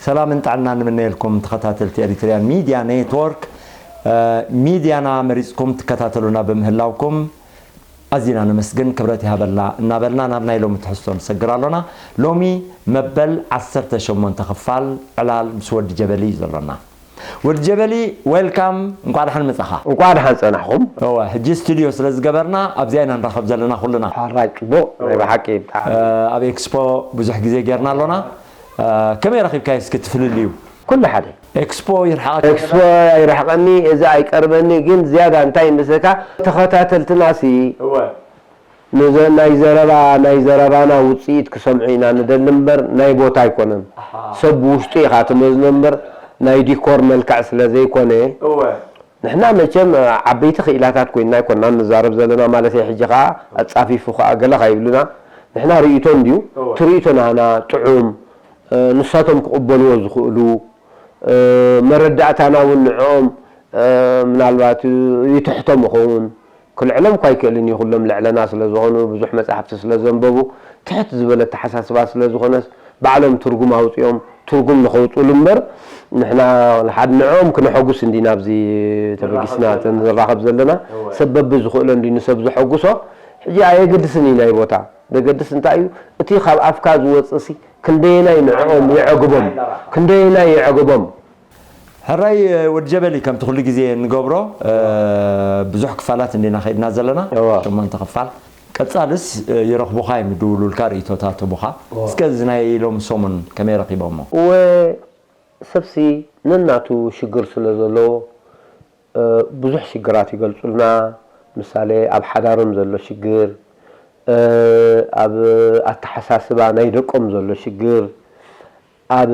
ሰላምን ጥዕናን ንምነየልኩም ተኸታተልቲ ኤሪትሪያን ሚድያ ኔትወርክ። ሚድያና መሪፅኩም ትከታተሉና ብምህላውኩም ኣዚና ነመስግን፣ ክብረት ይሃበልና እናበልና ናብ ናይ ሎሚ ትሕዝቶ ንሰግር ኣሎና። ሎሚ መበል ዓሰርተ ሸሞንተ ክፋል ዕላል ምስ ወዲ ጀበሊ እዩ ዘሎና። ወዲ ጀበሊ፣ ዌልካም፣ እንኳዕ ደሓን መጻኻ። እንኳዕ ደሓን ጸናሕኹም። እወ፣ ሕጂ ስቱድዮ ስለ ዝገበርና ኣብዚኣ ኢና ንራኸብ ዘለና ኩልና። ሓራይ ጽቡቕ፣ ናይ ብሓቂ ብጣዕሚ። ኣብ ኤክስፖ ብዙሕ ግዜ ጌርና ኣሎና። ከመይ ረኺብካዮ እስኪ እቲ ፍልልዩ? ኩሉ ሓደ። ኤክስፖ ይርሓቐካ? ኤክስፖ ይርሕቐኒ፣ እዚ ኣይቀርበኒ፣ ግን ዝያዳ እንታይ ይመስለካ፣ ተኸታተልትና ሲ እወ። ንዘ-፣ ናይ ዘረባ፣ ናይ ዘረባና ውጽኢት ክሰምዑ ኢና ንደሊ እምበር ናይ ቦታ ኣይኮነን። ኣሃ። ሰብ ብውሽጡ ኢኻ ትመዝኖ እምበር ናይ ዲኮር መልክዕ ስለ ዘይኮነ፣ እወ። ንሕና መቸም ዓበይቲ ክኢላታት ኮይንና ኣይኮንናን ንዛረብ ዘለና ማለት እየ። ሕጂ ኸኣ ኣጻፊፉ ኸኣ ገለ ኸይብሉና፣ ንሕና ርእይቶ እንድዩ። እወ። እቲ ርእይቶ ናህና ጥዑም፣ እ፣ ንሳቶም ክቕበልዎ ዝኽእሉ፣ እ፣ መረዳእታና እውን ንዕኦም፣ እ፣ ምናልባት ይትሕቶም ይኸውን። ክልዕሎም እኳ ኣይክእልን እዩ፣ ኩሎም ልዕለና ስለ ዝኾኑ፣ ብዙሕ መጻሕፍቲ ስለ ዘንበቡ፣ ትሕት ዝበለ ኣተሓሳስባ ስለ ዝኾነስ፣ ባዕሎም ትርጉም ኣውጺኦም፣ ትርጉም ንኸውጽኡሉ እምበር፣ ንሕና ንሓድ ንዕኦም ክነሐጉስ እንዲና ኣብዚ ተበጊስና ንራኸብ ዘለና። እወ። ሰብ በብዝኽእሎ እንዲ ንሰብ ዘሐጉሶ። ሕጂ ኣየገድስን እዩ ናይ ቦታ። ዘገድስ እንታይ እዩ? እቲ ካብ ኣፍካ ዝወጽእሲ ክንደየናይ ንዕኦም የዕግቦም? ክንደየናይ የዕግቦም? ሕራይ ወዲ ጀበሊ፣ ከምቲ ኩሉ ግዜ እንገብሮ፣ እ፣ ብዙሕ ክፋላት እንዲና ከይድና ዘለና። እዋ። ሸሞንተ ክፋል። ቀጻልስ፣ እ፣ ይረኽቡኻ እዮም፣ ይድውሉልካ፣ ርእይቶታት ይህቡኻ። እዋ። እስከ እዚ ናይ ሎሚ ሰሙን ከመይ ረኺቦሞ? እወ፣ ሰብሲ ነናቱ ሽግር ስለ ዘለዎ፣ እ፣ ብዙሕ ሽግራት ይገልጹልና። ምሳሌ፣ ኣብ ሓዳሮም ዘሎ ሽግር፣ እ፣ ኣብ ኣተሓሳስባ ናይ ደቆም ዘሎ ሽግር፣ ኣብ፣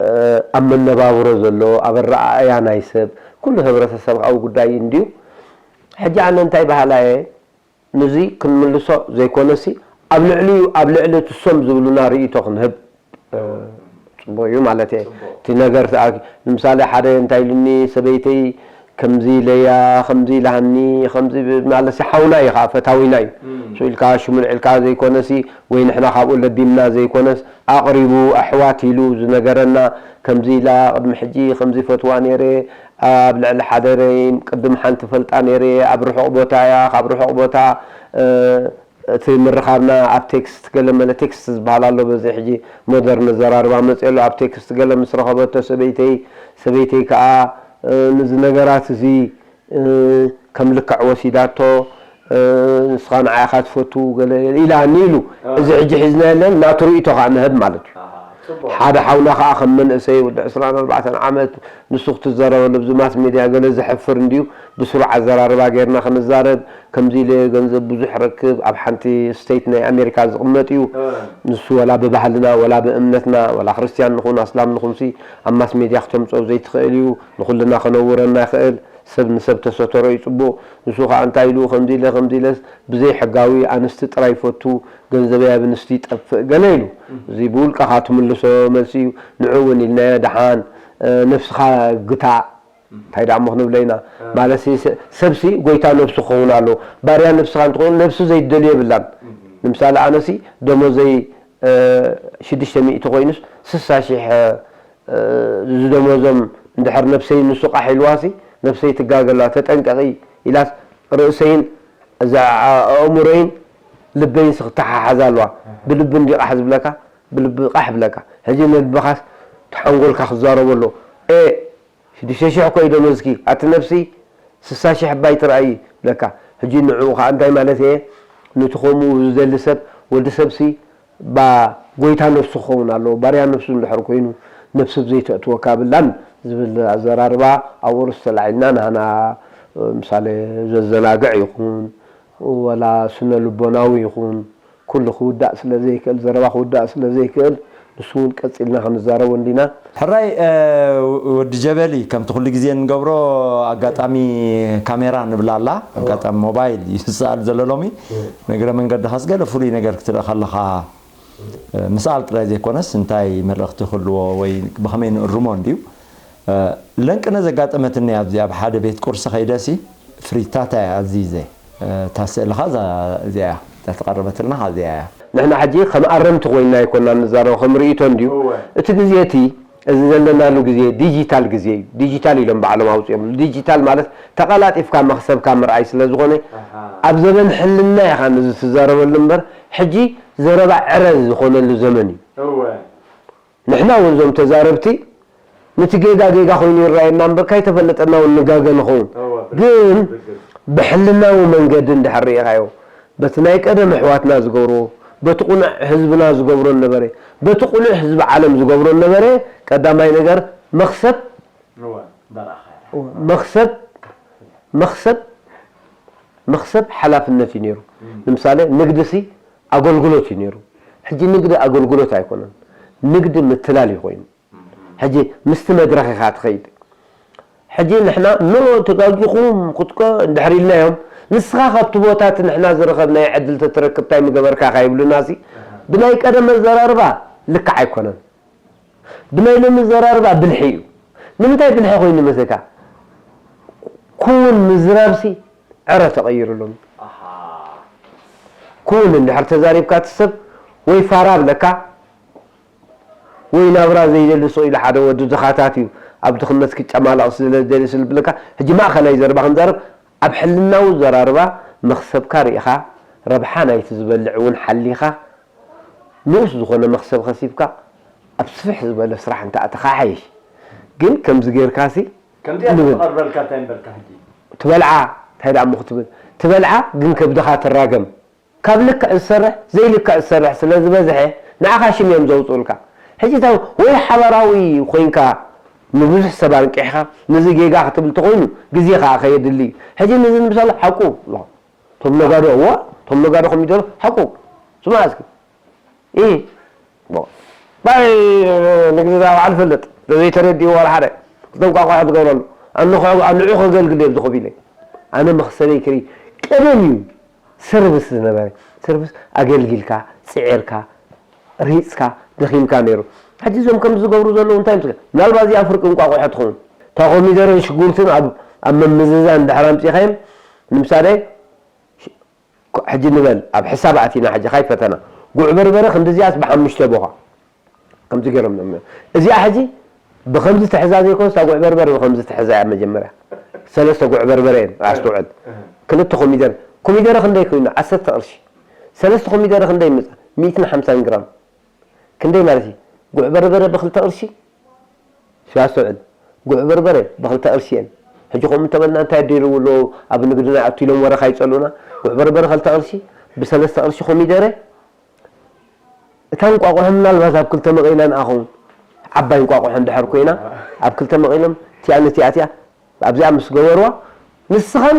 እ፣ ኣብ መነባብሮ ዘሎ፣ ኣብ ኣረኣእያ ናይ ሰብ፣ ኩሉ ሕብረተሰባዊ ጉዳይ እንድዩ። ሕጂ ኣነ እንታይ በሃላይ እየ፣ ንዚ ክንምልሶ ዘይኮነሲ፣ ኣብ ልዕሊኡ፣ ኣብ ልዕሊ እቲ እሶም ዝብሉና ርእይቶ ክንህብ፣ እ፣ ጽቡቕ እዩ ማለት እየ። ጽቡቕ። እቲ ነገር ተኣ-፣ ንምሳሌ ሓደ እንታይ ኢሉኒ፣ ሰበይተይ ከምዚ ኢለያ፣ ከምዚ ኢላሃኒ፣ ከምዚ ብ-፣ ማለትሲ ሓውና እዩ ኸዓ፣ ፈታዊና እዩ። እም። ንሱ ኢልካ ሽሙ ልዒልካ ዘይኮነሲ፣ ወይ ንሕና ካብኡ ለቢምና ዘይኮነስ፣ ኣቕሪቡ፣ ኣሕዋት ኢሉ ዝነገረና፣ ከምዚ ኢላ፣ ቅድሚ ሕጂ ከምዚ ፈትዋ ነይረ፣ ኣብ ልዕሊ ሓደረይ ቅድም ሓንቲ ፈልጣ ነይረ፣ ኣብ ርሑቕ ቦታ እያ፣ ካብ ርሑቕ ቦታ፣ እ፣ እቲ ምርኻብና ኣብ ቴክስት፣ ገለ መለ ቴክስት ዝበሃል ኣሎ፣ በዚ ሕጂ ሞደርን ኣዘራርባ መፅእ ኣሎ። ኣብ ቴክስት ገለ ምስ ረኸበቶ ሰበይተይ፣ ሰበይተይ ከኣ፣ እ፣ ንዚ ነገራት እዚ፣ እ፣ ከም ልክዕ ወሲዳቶ፣ እ፣ ንስኻ ንዓኻ ትፈቱ ገለ ኢላኒ ኢሉ። እ። እዚ ሕጂ ሒዝና የለን፣ ናቱ ርእይቶ ከኣ ንህብ ማለት እዩ። ኣሃ፣ ጽቡቕ። ሓደ ሓውና ከኣ ከም መንእሰይ ወዲ ዕስራን ኣርባዕተን ዓመት ንሱ ክትዘረበሉ ኣብዚ ማስ ሜድያ ገለ ዘሕፍር እንድዩ፣ ብስሩዕ ኣዘራርባ ጌርና ክንዛረብ፣ ከምዚ ኢለ ገንዘብ ብዙሕ ረክብ፣ ኣብ ሓንቲ ስቴት ናይ ኣሜሪካ ዝቕመጥ እዩ። እ። ንሱ ወላ ብባህልና፣ ወላ ብእምነትና፣ ወላ ክርስትያን ንኹን ኣስላም ንኹንሲ ኣብ ማስ ሜድያ ክተምጽኦ ዘይትኽእል እዩ። ንኹልና ከነውረና ይኽእል። ሰብ ንሰብ ተሰተሮ እዩ ጽቡቕ። ንሱ ኸኣ እንታይ ኢሉ፣ ከምዚ ኢለ፣ ከምዚ ኢለስ ብዘይ ሕጋዊ ኣንስቲ ጥራይ ይፈቱ፣ ገንዘበይ ኣብ ኣንስቲ ይጠፍእ ገለ ኢሉ። እዚ ብውልቅኻ ትምልሶ መልሲ እዩ። ንዑ እውን ኢልናዮ፣ ደሓን፣ እ፣ ነብስኻ ግታእ። እንታይ ደኣ እሞ ክንብሎ ኢና? እ። ማለት ሲ-፣ ሰ-፣ ሰብሲ ጎይታ ነብሱ ክኸውን ኣለዎ። ባርያ ነብስኻ እንተኾይኑ፣ ነብሱ ዘይትደልዮ የብላን። እም። ንምሳሌ፣ ኣነሲ ደሞዘይ፣ እ፣ ሽዱሽተ ሚእቲ ኮይኑስ፣ ስሳ ሺሕ፣ እ፣ ዝደሞዞም እንድሕር ነብሰይ ንሱ ቃሕ ኢልዋሲ፣ ነብሰይ ትጋገ ኣላ፣ ተጠንቀቒ ኢላስ፣ ርእሰይን እዛ ኣእምሮይን ልበይንስ ክተሓሓዛ ኣለዋ። ብልቢ እንዲ ቃሕ ዝብለካ፣ ብልቢ ቃሕ ይብለካ። ሕጂ ንልብኻስ ተሓንጎልካ ክዛረቦ ኣለዎ። ኤ፣ ሽዱሽተ ሽሕ እኮ እዩ ደሞዝኪ፣ ኣቲ ነብሲ ስሳ ሽሕ እባ ኣይትርኣዪ ይብለካ። ሕጂ ንዕኡ ኸኣ እንታይ ማለት እየ? ነቲ ከምኡ ዝደሊ ሰብ፣ ወዲ ሰብሲ ባ ጎይታ ነፍሱ ክኸውን ኣለዎ። ባርያ ነፍሱ እንድሕር ኮይኑ ነፍሲ ብዘይተእትወካ ብላን ዝብል ኣዘራርባ ኣብኡ ርእሲ ተላዒልና ናህና ምሳሌ ዘዘናግዕ ይኹን ወላ ስነ ልቦናዊ ይኹን ኩሉ ክውዳእ ስለ ዘይክእል ዘረባ ክውዳእ ስለ ዘይክእል ንሱ እውን ቀጺልና ክንዛረቦ እንዲና። ሕራይ ወዲ ጀበሊ ከምቲ ኩሉ ግዜ እንገብሮ ኣጋጣሚ ካሜራ ንብላ ኣላ ኣጋጣሚ ሞባይል እዩ ዝሰኣል ዘሎ ሎሚ። ንእግረ መንገድኻስ ገለ ፍሉይ ነገር ክትርኢ ከለኻ ምስኣል ጥራይ ዘይኮነስ እንታይ መልእኽቲ ክህልዎ ወይ ብኸመይ ንእርሞ እንድዩ። ለንቅነ ዘጋጠመትኒ ኣብዚ ኣብ ሓደ ቤት ቁርሲ ከይደሲ ፍሪታታ እያ ኣዚዘ እታ ስእልኻ እዚኣ እያ እታ ተቐረበትልና እዚኣ እያ። ንሕና ሕጂ ከም ኣረምቲ ኮይና ኣይኮና ንዛረብ ከም ርእይቶ እንድዩ። እቲ ግዜ እቲ እዚ ዘለናሉ ግዜ ዲጂታል ግዜ እዩ። ዲጂታል ኢሎም ባዕሎም ኣውፅኦምሉ። ዲጂታል ማለት ተቐላጢፍካ መኽሰብካ ምርኣይ ስለ ዝኾነ ኣብ ዘበን ሕልና ኢኻ ነዚ ትዛረበሉ እምበር ሕጂ ዘረባ ዕረ ዝኾነሉ ዘመን እዩ። ንሕና እውን እዞም ተዛረብቲ ነቲ ጌጋ ጌጋ ኮይኑ ይረኣየና እምበር ካይተፈለጠና እውን ንጋገ ንኸውን። ግን ብሕልናዊ መንገዲ እንድሕር ርኢኻዮ በቲ ናይ ቀደም ኣሕዋትና ዝገብርዎ በቲ ቁኑዕ ህዝብና ዝገብሮ ነበረ በቲ ቁኑዕ ህዝቢ ዓለም ዝገብሮ ነበረ ቀዳማይ ነገር መኽሰብ መኽሰብ መኽሰብ መኽሰብ ሓላፍነት እዩ ነይሩ። ንምሳሌ ንግዲ ሲ ኣገልግሎት እዩ ነይሩ። ሕጂ ንግዲ ኣገልግሎት ኣይኮነን። ንግዲ ምትላል እዩ ኮይኑ። ሕጂ ምስቲ መድረኽ ኢኻ ትኸይድ። ሕጂ ንሕና ኖ ተጋጊኹም ክትኮ እንድሕር ኢልናዮም ንስኻ ካብቲ ቦታ እቲ ንሕና ዝረኸብናዮ ዕድል ተትረክብ ታይ ምገበርካ ኢኻ ይብሉና ሲ ብናይ ቀደም ኣዘራርባ ልክዕ ኣይኮነን። ብናይ ሎሚ ዘራርባ ብልሒ እዩ። ንምንታይ ብልሒ ኮይኑ መስለካ? ክውን ምዝራብሲ ዕረ ተቐይሩ ሎሚ። ክውን እንድሕር ተዛሪብካ እቲ ሰብ ወይ ፋራ ብለካ ወይ ናብራ ዘይደሊ ስቕ ኢሉ ሓደ ወዲ ድኻታት እዩ ኣብ ድኽነት ክጨማለቕ ስለ ዝደሊ ስልብለካ ሕጂ ማእኸላይ ዘረባ ክንዛረብ ኣብ ሕልናዊ ዘራርባ መኽሰብካ ርኢኻ ረብሓ ናይቲ ዝበልዕ እውን ሓሊኻ ንኡስ ዝኾነ መኽሰብ ኸሲብካ ኣብ ስፍሕ ዝበለ ስራሕ እንተኣተኻ ይሓይሽ። ግን ከምዚ ጌርካሲ ከምዚኣ ንብል። ተቐርበልካ እንታይ እምበልካ ሕጂ? ትበልዓ እንታይ ደኣ እሞ ክትብል ትበልዓ ግን ከብድኻ ትራገም። ካብ ልክዕ ዝሰርሕ ዘይልክዕ ዝሰርሕ ስለ ዝበዝሐ ንዓኻ ሽም እዮም ዘውፅኡልካ። ሕጂ እታ ወይ ሓበራዊ ኮይንካ ንብዙሕ ሰብ ኣንቂሕኻ ነዚ ጌጋ ክትብል ተኾይኑ ግዜ ኸዓ ከየድሊ እዩ። ሕጂ ነዚ ንምሳሉ ሓቁ እቶም ነጋዶ እዋ እቶም ነጋዶ ኮሚደረ ሓቁ ስማዕ እስኪ ኢ ባይ ንግዲ ዳ በዓል ፈልጥ ዘይተረድእዎ ወላ ሓደ ክተንቋቋሖ ትገብረሉ ኣንኾ ኣንዑ ከገልግል እዮም ዝኸብ ኢለ ኣነ መኽሰበይ ክርኢ ቀደም እዩ ሰርቪስ ዝነበረ ሰርቪስ ኣገልጊልካ ፅዒርካ ሪፅካ ደኺምካ ነይሩ ሕጂ እዞም ከም ዝገብሩ ዘለዉ እንታይ ምስ ምናልባት እዚኣ ፍርቂ እንቋቑሖ ትኸውን እታ ኮሚደረን ሽጉርትን ኣብ ኣብ መምዝዛን ድሕር ኣምፂኻዮም ንምሳሌ ሕጂ ንበል ኣብ ሕሳብ ኣቲና ሕጂ ካይ ፈተና ጉዕ በርበረ ክንድዚኣስ ብሓሙሽተ ቦኻ ከምዚ ገይሮም እዮም እዚኣ ሕጂ ብከምዚ ትሕዛ ዘይኮንስ እታ ጉዕ በርበረ ብከምዚ ትሕዛ እያ መጀመርያ ሰለስተ ጉዕ በርበረ እየን ኣስትውዕል ክልተ ኮሚደረ ኮሚደረ ክንደይ ኮይኑ ዓሰርተ ቅርሺ ሰለስተ ኮሚደረ ክንደይ ይመፃ ሚእትን ሓምሳን ግራም ክንደይ ማለት እዩ ጉዕ በርበረ ብክልተ ቅርሺ ኣስተውዕል ጉዕ በርበረ ብክልተ ቅርሺ እየን ሕጂ ከምኡ እንተበልና እንታይ ኣደይርዎ ኣለዉ ኣብ ንግድና ኣቱ ኢሎም ወረኻ ይፀልኡና ጉዕ በርበረ ክልተ ቅርሺ ብሰለስተ ቅርሺ ኮሚደረ እታ እንቋቑሖ ምናልባት ኣብ ክልተ መቒላ ንኣኸውን ዓባይ እንቋቑሖ እንድሕር ኮይና ኣብ ክልተ መቒሎም እቲኣ ነቲኣ እቲኣ ኣብዚኣ ምስ ገበርዋ ንስኻን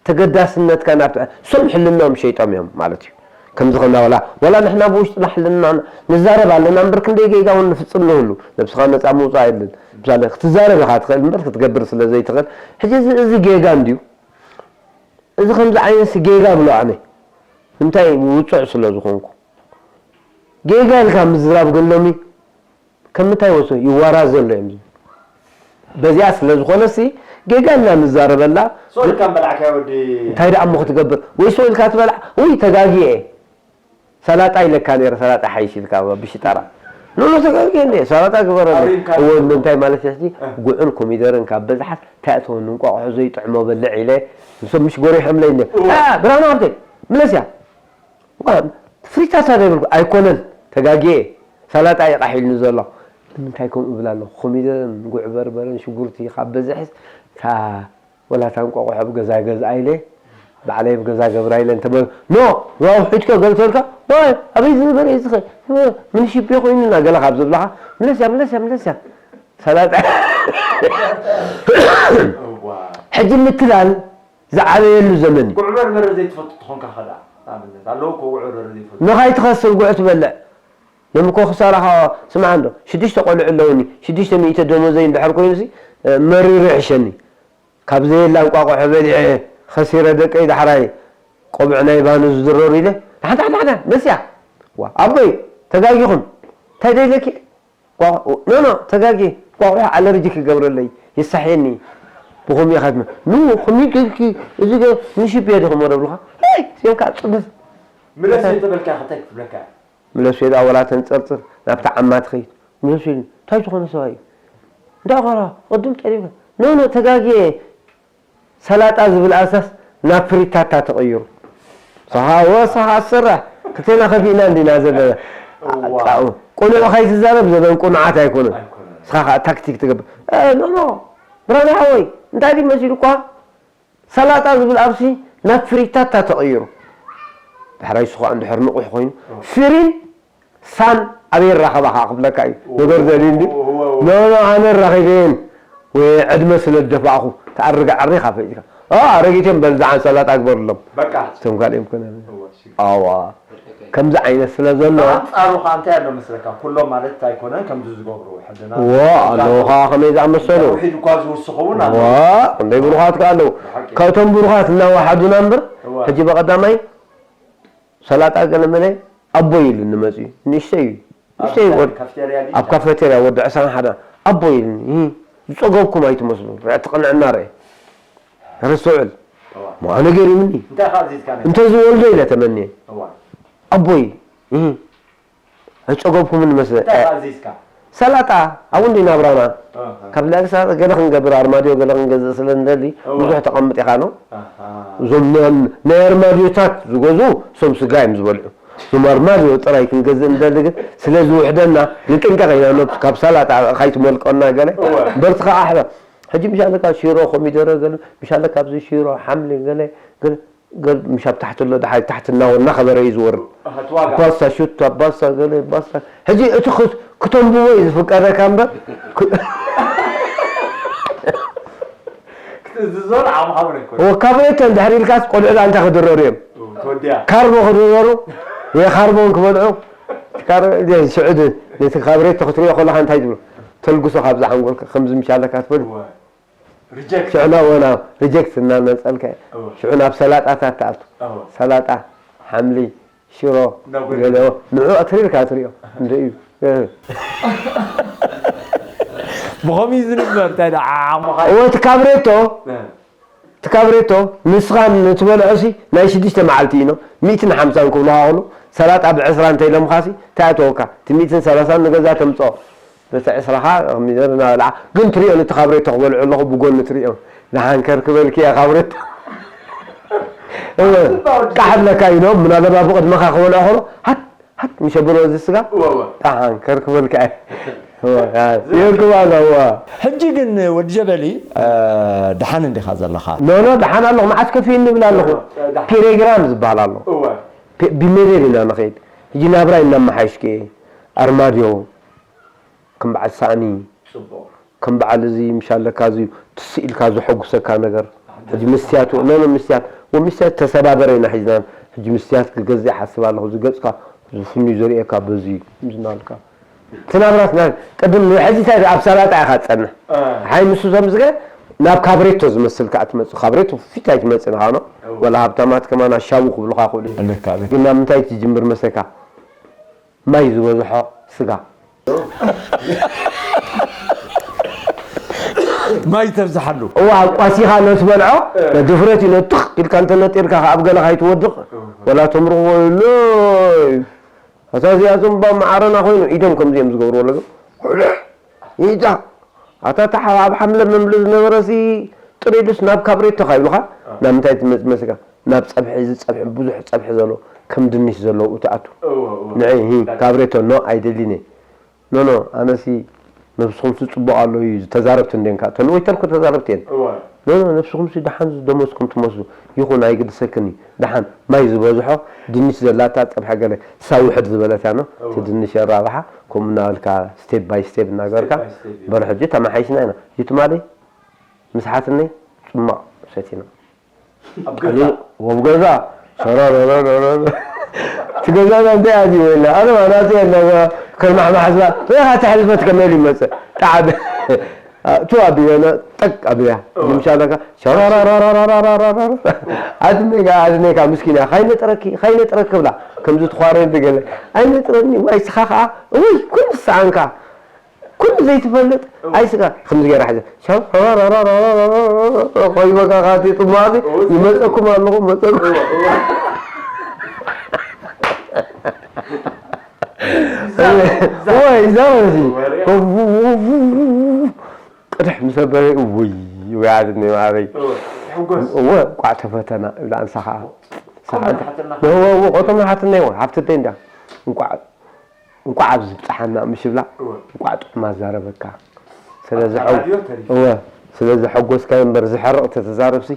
ተገዳስነትካ ናብ እሶም ሕልናኦም ሸይጦም እዮም ማለት እዩ ከምዚ ከና ወላ ወላ ንሕና ብውሽጥና ሕልና ንዛረብ ኣለና እምበር ክንደይ ጌጋ እውን ንፍፅም ንህሉ ነብስኻ ነፃ ምውፃእ የለን ምሳሌ ክትዛረብ ኢኻ ትኽእል እምበር ክትገብር ስለ ዘይትኽእል ሕጂ እዚ ጌጋ እንድዩ እዚ ከምዚ ዓይነት ጌጋ ብሎ ኣነ ንምንታይ ውፁዕ ስለ ዝኾንኩ ጌጋ ኢልካ ምዝራብ ግን ሎሚ ከም ምንታይ ወፂኡ ይዋራዘ ኣሎ እዮም ዝብል በዚኣ ስለ ዝኾነሲ ጌጋ ኢልና ንዛረበላ ሶልካ በላዕካዮ ወዲ እንታይ ደኣ እሞ ክትገብር ወይ ሶልካ ትበልዓ ወይ ተጋጊየ ሰላጣ ኢለካ ነይረ ሰላጣ ሓይሽ ኢልካ ብሽጠራ ኖኖ ተጋጊየ እንደ ሰላጣ ግበረሉ ኣሪምካ እዎ እንታይ ማለት ሕጂ ጉዕን ኮሚደርን ካብ በዝሓት እንታይ እተወኒ እንቋቑሖ ዘይጥዕሞ በልዕ ኢለ ንሶም ምሽ ጎሪሖምለይ እንደ ብራና ሃብተይ ምለስያ ፍሪታታ ዶ ይብልኩ ኣይኮነን ተጋግየ ሳላጣ እዩ ቃሕ ኢሉኒ ዘሎ ንምንታይ ከምኡ እብል ኣለኹ ኮሚደረን ጉዕ በርበረን ሽጉርቲ ካብ በዝሕስ እታ ወላ እታ እንቋቑሖ ኣብ ገዛ ይገዝኣ ኢለ ባዕለይ ኣብ ገዛ ገብራ ኢለ እንተ በ-፣ ኖ፣ ዋው ሒድከ ገልተልካ፣ ዋይ፣ ኣበይ ዝነበረ እዩ ዝኸ-፣ ምን ሽቤ ኮይኑና ገለ ካብ ዝብላኻ፣ ምለስያ፣ ምለስያ፣ ምለስያ። ሰላጣ። እዋ። ሕጂ ምትላል ዝዓበየሉ ዘመን እዩ። ጉዕ በርበረ ዘይትፈቱ ትኾንካ ኸዳ፣ ንኣብነት፣ ኣለዉ እኮ ጉዕ በርበረ ዘይፈቱ። ንኻይትኸስር ጉዕ ትበልዕ። ነምኮ ክሳራኻ ስምዓ እንዶ፣ ሽዱሽተ ቆልዑ ኣለውኒ፣ ሽዱሽተ ሚእቲ ደሞዘይ እንድሕር ኮይኑሲ፣ እ፣ መሪሩ ይሕሸኒ። ካብ ዘየላ እንቋቑሖ በሊዐ ኸሲረ ደቀይ ዳሕራይ ቆብዕ ናይ ባኑ ዝድረሩ ኢለ፣ ደሓን፣ ደሓን፣ ደሓን፣ ደስያ። ዋ፣ ኣቦይ፣ ተጋጊኹም። እንታይ ደይለኪ? ቋቑ-፣ ኖ፣ ኖ፣ ተጋጊ። ቋቑሖ ኣለርጂ ክገብረለይ፣ የሳሕየኒ። ብኸምኡ ኢኻ ትመ-፣ ኑ፣ ከመይ ጌርኪ፣ እዚ ገ-፣ ንሽብ እየ ድኽሞ ደብሉኻ። ሄይ፣ ሲምካ ጽብስ። ምለስ እየ ተበልካ፣ እንታይ ክትብለካ? ምለስ እየ፣ ኣወላ ተንጸርጽር፣ ናብታ ዓማ ትኸይድ። ምለስ እየ፣ እንታይ ዝኾነ ሰብኣይ እዩ? እንታይ ኾራ፣ ቅድም ጠሪፈ። ኖ፣ ኖ፣ ተጋጊየ። ሰላጣ ዝብል ኣሳስ ናብ ፍሪታታ ተቐይሩ። ስኻ ወ-፣ ስኻ ኣሰራሕ። ክልቴና ከፊእና እንዲና ዘለና። እዋ። ቃ-፣ ቁኑዕ ከይትዛረብ ዘበን ቁኑዓት ኣይኮነን። ኣይኮነን። ስኻ ኸኣ ታክቲክ ትገብር። እ፣ ኖ፣ ኖ። ብራና ሓወይ፣ እንታይ ድዩ መሲሉኳ? ሰላጣ ዝብል ኣፍሲ ናብ ፍሪታታ ተቐይሩ። ዳሕራይ እሱ ኸኣ እንድሕር ንቑሕ ኮይኑ፣ እዋ። ፍሪን ሳን ኣበይ ይራኸባ ኸዓ ክብለካ እዩ። እዎ፣ ነገር ዘድልዩ እንዲ? እዎ፣ እዎ። ኖ፣ ኖ፣ ኣነ ራኺበየን። ወይ ዕድመ ስለ ዝደፋእኹ፣ ተኣርገ ዓሪኻ ፈይድካ። ኦ፣ ኣረጊት እዮም በል፣ ዝዓን ሰላጣ ግበርሎም። በቃ። እቶም ካልኦም ኮነ። እዎ፣ እሺ። ኣዋ። ከምዚ ዓይነት ስለ ዘሎ። ብኣንጻሩ ኸዓ እንታይ ኣሎ መስለካ? ኩሎም ማለት ኣይኮነን ከምዚ ዝገብሩ ውሕድና። እዎ፣ ኣለዉ ኸዓ ከመይ ዝኣመሰሉ። ውሒድ እኳ ዝውስኹ እውን ኣለዉ። እዎ፣ ክንደይ ብሩኻት ከ ኣለዉ። ብሓቂ። ካብቶም ብሩኻት እናወሓዱና እምበር፣ እዎ። ሕጂ በቐዳማይ ሰላጣ ገለ መለ ኣቦይ ኢሉኒ መጺኡ። ንእሽተይ እዩ። ንእሽተይ ኣብ ወድ-፣ ካፍቴርያ ድዩ? ኣብ ካፌቴርያ ወዲ ዕስራን ሓደን ኣቦይ ኢሉኒ። እህ፣ ዝጸገብኩም ኣይትመስሉ። ርዕቲ ቅንዕና ርአ። ርሱዕል። እዋ። ሞ ኣነ ገሪምኒ። እንታይ ከ ኣዚዝካ ነይርካ? እንተ ዝወልዶ ኢለ ተመንየ። እዋ። ኣቦይ፣ እህ፣ ኣይጸገብኩምን መስለ። እንታይ ከ ኣዚዝካ? ሰላጣ፣ ኣብኡ እንዲ ናብራና። ኣሃ። ካብ ላግሳ ገለ ክንገብር፣ ኣርማድዮ ገለ ክንገዝእ ስለ እንደሊ፣ እዋ። ብዙሕ ተቐምጥ ኢኻ፣ ኖ? ኣሃ። እዞም ናይ፣ ናይ ኣርማድዮታት ዝገዝኡ፣ እሶም ስጋ እዮም ዝበልዑ። እዞም ኣርማድዮ ጥራይ ክንገዝእ እንደሊ ግን፣ ስለ ዝውሕደና፣ ንጥንቀቕ ኢና፣ ኖ? ካብ ሰላጣ ካይትመልቀና ገለ። እዋ። በርትኻ ኣሕባ። ሕጂ ምሻለካ ሽሮ፣ ኮሚደረ ገለ፣ ምሻለካ ኣብዚ ሽሮ፣ ሓምሊ ገለ፣ ገለ፣ ገል-፣ ምሽ ኣብ ታሕቲ ኣሎ፣ ደሓይ ታሕቲ እናወ-፣ እናኸበረ እዩ ዝወርድ። ኣሃ፣ እቲ ዋጋ። ኳሳ፣ ሹታ፣ ባሳ፣ ገለ፣ ባሳ። ሕጂ እቲ ክት-፣ ክተንብቦ እዩ ዝፍቀደካ እምበር፣ ክ-፣ ክትእዝዞን ዓቕምኻ እውን ኣይኮነን። ወ-፣ ካብሬቶ እንድሕር ኢልካስ፣ ቆልዑ ደኣ እንታይ ክድረሩ እዮም? ኦ፣ ተወዲኣ። ካርቦ ክድረሩ፣ ወይ ካርቦን ክበልዑ። ካር-፣ ስዑዲ፣ ነቲ ካብሬቶ ክትሪኦ ከለኻ እንታይ ትብሎ? ተልግሶ ካብዛ ሓንጎልካ፣ ከምዚ ምሽ ኣለካ ትፈልጥ? እወ። ሪጀክት። ሽዑ ናብ፣ ናብ ሪጀክት እናመጸልካ፣ እወ። ሽዑ ናብ ሰላጣታት ትኣቱ። እወ። ሰላጣ፣ ሓምሊ፣ ሽሮ፣ እናጎደለ። ገለ፣ ንዑ ኣትሪርካ ትሪኦ። እንደ እዩ። እ። ብኸምኡ እዩ ዝንበር፣ እንታይ ደኣ ዓቕምኻ እዩ። እወ፣ እቲ ካብሬቶ፣ እ። እቲ ካብሬቶ፣ ንስኻ ንትበልዖሲ ናይ ሽዱሽተ መዓልቲ እዩ፣ ኖ? ሚእትን ሓምሳን ክብሉኻ ከለዉ፣ ሰላጣ ብዕስራ እንተኢሎምኻሲ፣ እንታይ ኣተወካ? እቲ ሚእትን ሰላሳን ንገዛ ተምጽኦ። በቲ ዕስራኻ ኮሚደረ እናበልዓ፣ ግን ትሪኦ ነቲ ካብሬቶ ክበልዑ ኣለኹ፣ ብጎኒ ትሪኦ። ደሓን ከርክበልኪ እያ ካብሬቶ። እወ፣ ቃሕ ኣለካ ኢሎም፣ ምናልባት ብቕድመኻ ክበልዖ ከሎ፣ ሃት፣ ሃት፣ ምሽ ኣብሎ እዚ ስጋ፣ እወ፣ እወ። ደሓን ከርክበልካ እየ። እወ፣ ሃት፣ ይርክባ ኣለዋ። ሕጂ ግን ወዲ ጀበሊ፣ እ፣ ደሓን እንዲኻ ዘለኻ? ኖ፣ ኖ፣ ደሓን ኣለኹ። መዓስ ከፊእኒ ይብል ኣለኹ። እ፣ ደሓን። ፒሬግራም ዝበሃል ኣሎ። እወ። ፒ-፣ ብመደብ ኢና ንኸይድ። ሕጂ ናብራይ እናመሓየሽኩ እየ። ኣርማድዮ፣ ከም በዓል ሳእኒ፣ ጽቡቕ። ከም በዓል እዚ ምሽ ኣለካ፣ እዚ ትስ ኢልካ ዘሐጉሰካ ነገር። ሕጂ መስትያት፣ ኖ፣ ኖ፣ መስትያት፣ ወ-፣ መስትያት ተሰባበረ ኢና ሒዝና። ሕጂ መስትያት ክገዝእ ይሓስብ ኣለኹ። እዚ ገጽካ፣ እዚ ፍኑይ ዘርእየካ በዚ፣ ከምዚ እናበልካ። እቲ ናብራስ ናይ ቅድም ንሕጂ እንታይ ኣብ ሰላጣ ኢኻ ትጸንሕ። እ። ሓይ ምስ እቶም ዝገ-፣ ናብ ካብሬቶ ዝመስል ከኣ ትመጽእ። ካብሬቶ ፊት ኣይትመጽእን ኢኻ፣ ኖ? እወ። ወላ ሃብታማት ከማን ኣሻቡ ክብሉኻ ይኽእሉ። ልካ፣ ልካ። ግን ናብ ምንታይ ትጅምር መሰካ? ማይ ዝበዝሖ ስጋ። ማይ ተብዝሓሉ። እዋ፣ ቋሲኻ ነትበልዖ፣ እ። ድፍረት እዩ፣ ነትኽ ኢልካ እንተነጢርካ፣ ኣብ ገለ ካይትወድቕ፣ እ። ወላ ተምርኽቦ የለ። ኣታ እዚኣቶም እባ መዓረና ኮይኑ፣ ኢዶም ከምዚኦም ዝገብሩ ወለዶ። ኢዳ፣ ኣታ ታሓ-፣ ኣብ ሓምለ መምለ ዝነበረሲ ጥሪዱስ ናብ ካብሬቶ ካይብልኻ፣ እ። ናብ ምንታይ ትመጽእ መሲልካ? ናብ ጸብሒ፣ እዚ ጸብሒ፣ ብዙሕ ጸብሒ ዘለዎ፣ ከም ድንሽ ዘለዎ ትኣቱ። እወ፣ እወ። ንዒ፣ ሂ፣ ዳርጋ። ካብሬቶ፣ ኖ፣ ኣይደሊን እየ። ኖ፣ ኖ፣ ኣነሲ ነብስኹምሲ ጽቡቕ ኣሎ እዩ፣ ተዛረብቲ እንዴንካ፣ ተልወይተልኩ ተዛረብቲ እየን። እወ ኖ ኖ፣ ነብስኹምሲ ደሓን ደሞዝኩም ትመስሉ። ይኹን ኣይግድሰክን እዩ። ደሓን ማይ ዝበዝሖ ድንሽ ዘላታ ጸብሐ ገለ ሳውሕድ ዝበለት እያ። ኖ እቲ ድንሽ ኣራብሓ ከምኡ እናበልካ ስቴፕ ባይ ስቴፕ እናገርካ Step by step እዩ። በርሕጂ ተማሓይሽና ኢና። ይትማሊ ምስ ሓትነይ ጽማቕ ሰቲና። ኣብ ገዛ ወብ ገዛ ሸረረረረረ እቲ ገዛና እንታይ ኣድዩ ወይና ኣነ ማናቱ የለ ከርማሕማሕ ዝባ ኻ ተሕልፈት ከመል ይመጽእ ጣዕብ ቱ ኣቢዮነ ጠቅ ኣቢያ ምሻለካ ሸረረረረረረረ ኣድነጋ ኣድነካ ምስኪን እያ ካይነጥረኪ ካይነጥረክ ብላ ከምዚ ትኳረን ትገለ ኣይነጥረኒ ዋይ ስኻ ከዓ እውይ ኩሉ ሰዓንካ ኩሉ ዘይትፈልጥ ኣይስካ ከምዚ ገይራ ሕዘ ሸው ኮይበካ ካቲ ጥማዚ ይመፀኩም ኣለኹ መፀኩም ወይ ዛዚ ቅድሕ ምሰበረ ውይ ውያድኒ ማረይ ሕጎስ እወ ቋዕ ተፈተና እብላ እንሳ ከዓ ኮመን ሓትና ቆቶም ሓትና ይወ ሃብቲ ደይ እንዳ እንቋዕ እንቋዕ ኣብዚ ብፅሓና ምሽ ብላ እወ እንቋዕ ጥዑም ኣዛረበካ ስለዚ ኣብ ራድዮ ተሪፉ። እወ ስለዚ ሓጎስካዮ እምበር ዝሕርቕ ተተዛረብሲ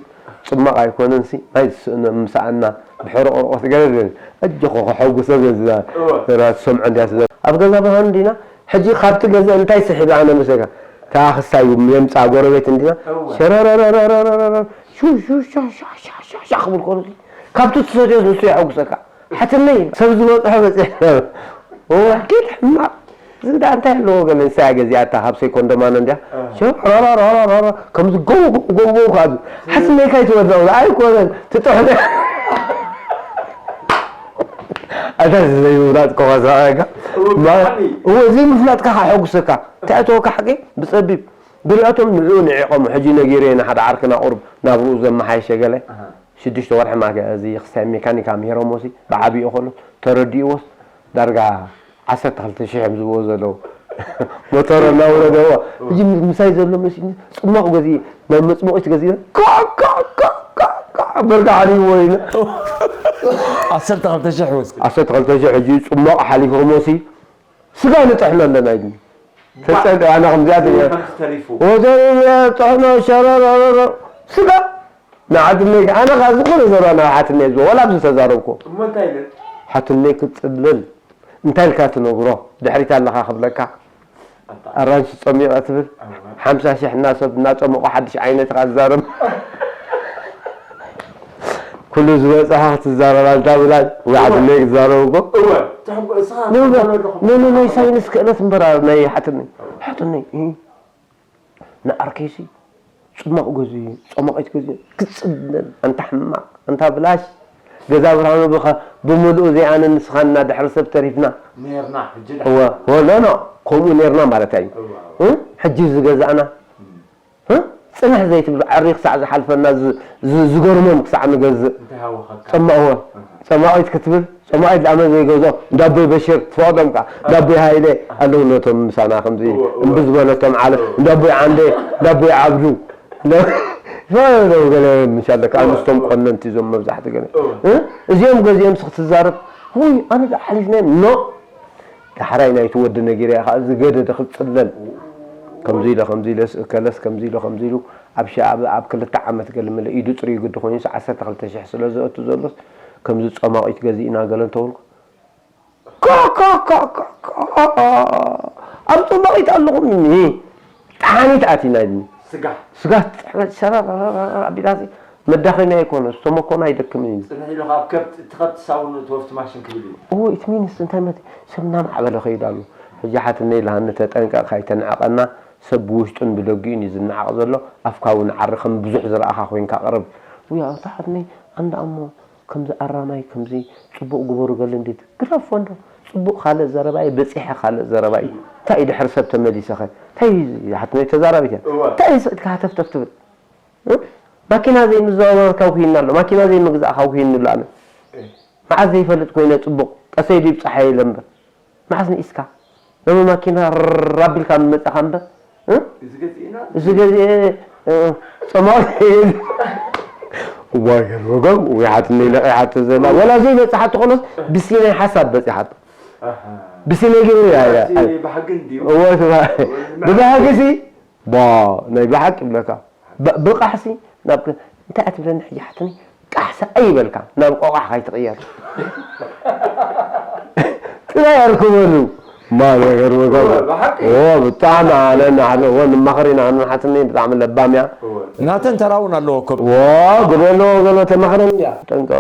ፅማቕ ኣይኮነንሲ ናይ ዝስእኖ ምሳኣና ብሕርቕርቆት ገለ ኣጆኹ ከሐጉሰ ገዛ እወ ራት ሰምዖ እንዲያ ስለ ኣብ ገዛ ብርሃን እንዲና ሕጂ ካብቲ ገዛ እንታይ ስሒብ ኣነ ምስለካ ተኣኽሳዩ የምፃ ጎረቤት እንዲና እወ ሸረረረረረረረ ሹ ሹ ሻ ሻ ሻ ሻ ሻ ክብል ከሎ ካብቲ ትሰድዮ ንሱ የሐጉሰካ ሓትነይ ሰብ ዝበፅሖ በፂሕ ወኪል ሕማቕ ዝግዳ እንታይ ኣለዎ ገለ ንሳ ገዚኣታ ካብ ሰይኮንዶማን እንዲያ ሸረረረረረ ከምዚ ጎው ጎው ጎው ካብ ሓትነይ ካይትወድቕ ኣይኮነን ትጥሕነ ኣታ ዘይምፍላጥ ከኸሳካ እዎ ዘይምፍላጥካ ካሕጉሰካ እንታይ ኣተወካ ሓቂ ብፀቢብ ብሪኣቶም ንዕኡ ንዒቖም ሕጂ ነጊረ ንሓደ ዓርክና ቁሩብ ናብርኡ ዘመሓየሸ ገለ ሽዱሽተ ወርሒ ማከ እዚ ክስታይ ሜካኒካ ምህሮሞሲ ብዓብኡ ከሎ ተረዲእዎስ ዳርጋ ዓሰርተ ክልተ ሽሕ እዮም ዝብዎ ዘለዉ ሞተሮ እናውረደዎ ሕጂ ምሳይ ዘሎ መሲኒ ፅማቕ ገዚ ናብ መፅመቒት ገዚ በርጋ ዓልይዎ ኢለ ዓሰርተ ክልተ ሽሕ ወስድ ዓሰርተ ክልተ ሽሕ ሕጂ ፅማቕ ሓሊፎሞሲ ስጋ ንጥሕኖ ኣለና ኢሉ ተፀንቀ ኣነ ከምዚኣ ትብል ከምዚ ተሪፉ ወዘ ጥሕኖ ሸረረረረ ስጋ ንዓትነይ ኣነ ካ ዝኾነ ዘረባ ናብ ሓትነይ ዝቦ ወላ ኣብዚ ተዛረብኩ እሞ እንታይ ኢለ ሓትነይ ክትፅልል እንታይ ኢልካ ትነግሮ ድሕሪት ኣለኻ ክብለካ ኣራንሺ ፀሚቐ ትብል ሓምሳ ሽሕ እና ሰብ እናፀመቑ ሓድሽ ዓይነት ኢኻ ዝዛረብ ኩሉ ዝበፅሐ ክትዛረብ ኣንታ ብላኝ ወይ ሓትነይ ክዛረብ እኮ እወ ትሕጎ እስኻ ኖ ኖ ኖ ናይ ሳይንስ ክእለት እምበር ናይ ሓትነይ ሓትነይ ንዓርከይሲ ፅማቕ ገዚ ፀማቒት ገዚ ክፅለል ኣንታ ሕማቕ ኣንታ ብላሽ ገዛ ብርሃኑ ብኻ ብምልኡ ዘይኣነ ንስኻና ድሕሪ ሰብ ተሪፍና ነርና ሕጂ እወ ወለኖ ከምኡ ነርና ማለት እዩ ሕጂ ዝገዛእና ጽንሕ ዘይትብል ዓሪ ክሳዕ ዝሓልፈና ዝገርሞም ክሳዕ ንገዝእ እንታይ ሃወኸካ ጸማእወ ጸማቒት ክትብል ጸማቒት ዳመ ዘይገዝኦ እንዳቦይ በሽር ትፈቕዶም ከዓ እንዳቦይ ሃይለ ኣለዉ ነቶም ምሳና ከምዚ እምቢ ዝበለቶም ዓለ እንዳቦይ ዓንደ እንዳቦይ ዓብዱ ፈረደው ገለ ምሻለ ከዓ ምስቶም ቆነንቲ እዞም መብዛሕቲ ገለ እዚኦም ገዚኦም ስክትዛረብ ውይ ኣነ ሓሊፍናዮም ኖ ዳሕራይ ናይቲ ወዲ ነጊረያ ከዓ ዝገደደ ክፅለል ከምዚ ኢለ ከምዚ ኢለ ስእከለስ ከምዚ ኢለ ከምዚ ኢሉ ኣብ ሻዕብ ኣብ ክልተ ዓመት ገልምለ ኢዱ ጥርዩ ግዲ ኮይኑስ ዓሰርተ ክልተ ሽሕ ስለ ዘእቱ ዘሎስ ከምዚ ጸማቒት ገዚእና ገለ እንተበልኩ ኮኮኮኮ ኣብ ጸማቒት ኣለኹም እኒ ጠሓኒት ኣቲና ኢልኒ ስጋ ስጋ ትጥሕበት ሸረር ኣቢላሲ መዳኸሚ ኣይኮነ ዝተመኮነ ኣይደክምን እዩ ፅንሕ ኢሉ ካብ ከብቲ እቲ ከብቲ ሳውን እቲ ወፍቲ ማሽን ክብል እዩ እዎ እቲ ሚንስ እንታይ ማለት ሰብ እናማዕበለ ከይዱ ኣሎ ሕጂ ሓትነይ ለሃኒ ተጠንቀቕ ካይተንዕቐና ሰብ ብውሽጡን ብደጊኡን እዩ ዝነዓቕ ዘሎ ኣፍካ እውን ዓሪ ከም ብዙሕ ዝረኣኻ ኮይንካ ቅረብ ውይ ኣታ ሓትነይ ኣንዳ እሞ ከምዚ ኣራማይ ከምዚ ፅቡቕ ግበሩ ገለ እንዴት ግረፎ እንዶ ፅቡቕ ካልእ ዘረባ እዩ በፂሐ ካልእ ዘረባ እዩ እንታይ እዩ ድሕሪ ሰብ ተመሊሰኸ እንታይ እዩ ሓትነይ ተዛራቢት እያ እንታይ እዩ ስእትካ ሃተፍተፍ ትብል ማኪና ዘይምዘዋወር ካብ ኩይና ኣሎ ማኪና ዘይምግዛእ ካብ ኩይኒ ኣሎ ኣነ መዓዝ ዘይፈልጥ ኮይነ ፅቡቕ ቀሰይ ድዩ ፀሓይ ኢለ እምበር መዓዝ ንኢስካ ሎሚ ማኪና ራቢልካ ምመፃኻ እምበር እዚ ገዚአ ፀማዊ ዋገር ወገን ወይ ሓትነይ ለቒሓቶ ዘላ ወላ ዘይበፅሓቶ ኮነስ ብስናይ ሓሳብ በፂሓቶ ብስነ ግብሪ እያ። ብባህጊ እንድዩ ብባህጊ ሲ ናይ ብሓቂ ይብለካ። ብቃሕሲ ናብ እንታይ ኣትብለኒ ሕጂ ሓትኒ ቃሕሲ ኣይበልካ ናብ ቆቋሕ ካይትቕየር ጥራይ ኣርክበሉ። ማ ነገር ወገብ ብጣዕሚ ኣነ ናሕለ ወ ንማኸር ኢና ንሓትኒ ብጣዕሚ ለባም እያ። ናተን ተራ እውን ኣለዎ እኮ። ወ ግደሎ ገሎ ተማኸረን እያ ጠንቀ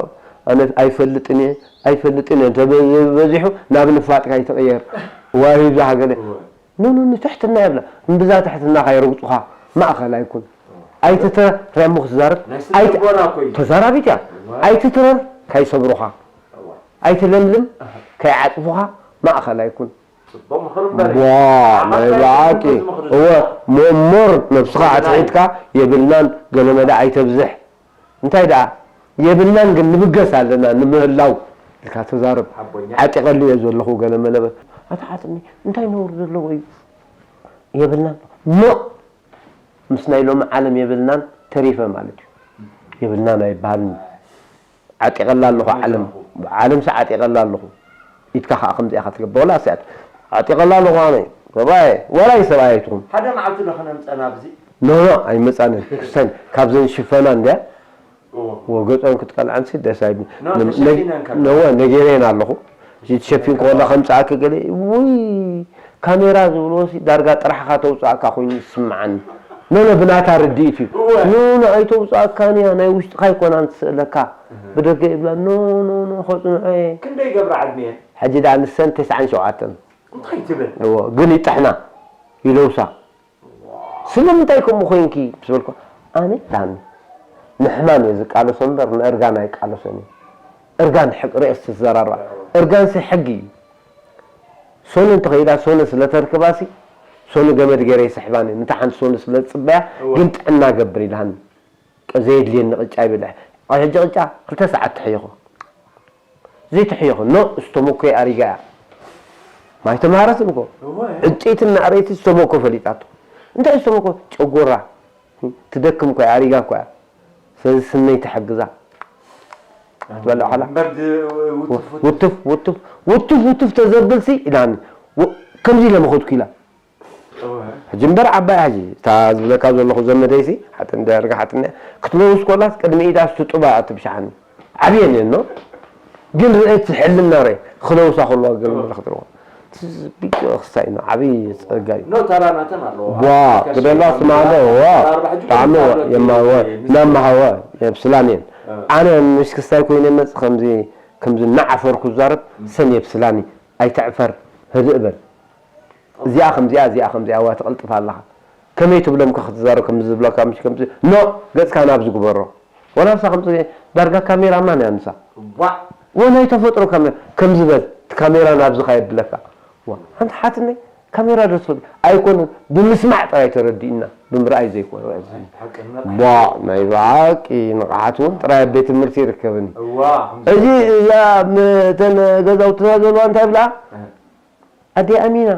ኣነ ኣይፈልጥን እየ ኣይፈልጥን እየ እንተበዚሑ ናብ ንፋጥ ካይትቕየር። ዋሂብ ዝሃገለ ኖ ኖ ኖ ትሕትና የብላ እምብዛ ትሕትና ካይረግጹኻ ማእኸል ኣይኩን ኣይትተ ሪያሞ ክትዛረብ ኣይተ ተዛራቢት እያ ኣይትትረር ካይሰብሩኻ ኣይትለምልም ካይዓጽፉኻ ማእኸል ኣይኩን ዋ ናይ ብዓቂ እወ ሞሞር ነብስኻ ኣትሒትካ የብልናን ገለመለ ኣይተብዝሕ እንታይ ደኣ የብልናን ግን ንብገስ ኣለና ንምህላው ኢልካ ተዛረብ ዓጢቐሉ እየ ዘለኹ ገለመለ በል ኣታ ሓትኒ እንታይ ነውሪ ዘለዎ እዩ የብልናን ኖእ ምስ ናይ ሎሚ ዓለም የብልናን ተሪፈ ማለት እዩ የብልናን ኣይበሃልን እዩ ዓጢቐላ ኣለኹ ዓለም ዓለምሲ ዓጢቐላ ኣለኹ ኢድካ ከዓ ከምዚኣ ክትገብር ወላ ስያት ዓጢቐላ ኣለኹ ኣነ ሰብኣየ ወላ ሰብኣየ ኣይትኹን ሓደ መዓልቲ ዶ ክነምፀና ኣብዚ ኖኖ ኣይመፃንን ክስተን ካብዘን ሽፈና እንድያ ወገፆን ክትቀልዓንሲ ደስ ኣይብ ነወ ነጌረየን ኣለኹ ተሸፊን ከወላ ከምፅኣኪ ገለ ውይ ካሜራ ዝብልዎ ሲ ዳርጋ ጥራሕኻ ተውፅኣካ ኮይኑ ዝስምዓኒ። ኖኖ ብናታ ርድኢት እዩ። ኖኖ ኣይተውፅኣካን እያ ናይ ውሽጥኻ ኣይኮናን ትስእለካ። ብደገ ይብላ ኖኖኖ ከፅንዖ እየ። ክንደይ ይገብራ ዕድሚኤን? ሕጂ ደኣ ንሰን ተስዓን ሸውዓተን። እንታይ ትብል? እዎ ግን ይጥሕና ይለውሳ። ስለምንታይ ከምኡ ኮይንኪ ምስ በልኩ ኣነ ዳኒ ንሕማም እየ ዝቃለሶ እምበር ንእርጋን ኣይቃለሶን እየ። እርጋን ሕቅ ርእስ ትዘራርባ እርጋንሲ ሕጊ እዩ። ሶኒ እንተኸይዳ ሶኒ ስለተርክባሲ ሶኒ ገመድ ገይረ ይስሕባኒ ነታ ሓንቲ ሶኒ ስለዝፅበያ ግን ጥዕና ገብር ኢልሃኒ። ዘየድልየኒ ቅጫ ይብል ኣብ ሕጂ ቅጫ ክልተ ሰዓት ትሕይኹ ዘይትሕይኹ ኖ እስተሞኮ ኣሪጋ እያ ማይ ተምሃረትን እኮ ዕንጨይትን ናዕረይቲ እስተሞኮ ፈሊጣቶ እንታይ እስተሞኮ ጨጎራ ትደክም እኮ ኣሪጋ እኮ እያ ስለዚ ስነይ ተሐግዛ ክትበልዕ ከላ ውትፍ ውትፍ ውትፍ ውትፍ ተዘብልሲ ኢላኒ ከምዚ ኢለ መኸድኩ ኢላ ሕጂ እምበር ዓባይ ሕጂ እታ ዝብለካ ዘለኹ ዘመደይሲ ሓጥን ደርጋ ሓጥን ክትለውስ ኮላስ ቅድሚ ኢዳ ስጡባ እያ ትብሻሓኒ ዓብየን እየን ኖ ግን ርእየት ሕልና ረ ክለውሳ ከለዋ ገለ መለ ክትረዋ ክሳይ ኖ ዓብይ ፀጋ እዩ ኖ ተራ ናተን ኣለዎ ዋ ክደላ ስማለ ዋ ብጣዕሚ የማወ ናማሃወ የብስላን እየን ኣነ ምስ ክስታይ ኮይነ መፅ ከምዚ ከምዚ እናዓፈርኩ ዛረብ ሰን የብስላኒ ኣይትዕፈር ህድእ በል እዚኣ ከምዚኣ እዚኣ ከምዚኣ ዋ ትቕልጥፍ ኣለኻ ከመይ ትብሎም ከ ክትዛረብ ከምዚ ዝብለካ ምሽ ከምዚ ኖ ገጽካ ናብዚ ግበሮ ወላ ንሳ ከምዚ ዳርጋ ካሜራ ማን እያ ንሳ ወ ናይ ተፈጥሮ ካሜራ ከምዚ በል እቲ ካሜራ ናብዚ ካ የብለካ ሓንቲ ሓትነይ ካሜራ ዶ ትፈልጥ ኣይኮነን ብምስማዕ ጥራይ ተረዲእና ብምርኣይ ዘይኮነ ዋ ናይ ብሓቂ ንቕሓት እውን ጥራይ ኣብ ቤት ትምህርቲ ይርከብኒ እዚ እዛ እተን ገዛውትና ዘለዋ እንታይ ብላ ኣደ ኣሚና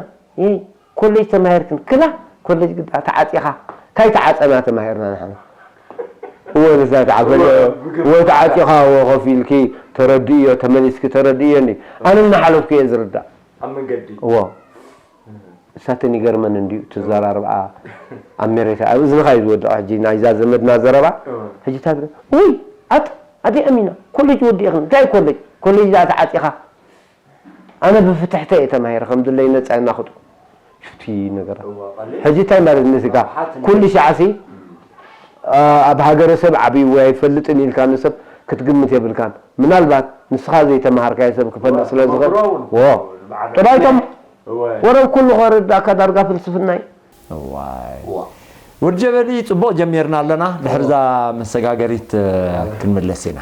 ኮሌጅ ተማሂርክን ክላ ኮሌጅ ግዳ ተዓፂኻ ካይ ተዓፀና ተማሂርና ንሕና እወ ንሳ ተዓፀ እወ ተዓፂኻ እወ ኮፍ ኢልኪ ተረድእዮ ተመሊስኪ ተረድእዮ እንዲ ኣነ እናሓለፍኩ እየ ዝርዳእ ኣብ መንገዲ እወ እሳተን ይገርመን እንዲዩ ትዘራርብኣ ኣብ ሜሬታ ኣብ እዝንኻ እዩ ዝወድቕ ሕጂ ናይዛ ዘመድና ዘረባ ሕጂ ታ ውይ ኣጥ ኣደ ኣሚና ኮሌጅ ወዲእኽን እንታይ ኮሌጅ ኮሌጅ ዳ ተዓፂኻ ኣነ ብፍትሕተ እየ ተማሂረ ከም ድለይ ነፃ እናኽጡ ሽቲ ነገራት ሕጂ እንታይ ማለት ነዚካ ኩሉ ሻዕሲ ኣብ ሃገረሰብ ዓብይ ወይ ኣይፈልጥን ኢልካ ንሰብ ክትግምት የብልካን ምናልባት ንስኻ ዘይተማሃርካዮ ሰብ ክፈልጥ ስለ ዝኽእል ጥራይቶም ወረብ ኩሉ ከረዳእካ ዳርጋ ፍልስፍና እዩ ወድ ጀበሊ ፅቡቕ ጀሚርና ኣለና ድሕርዛ መሰጋገሪት ክንምለስ ኢና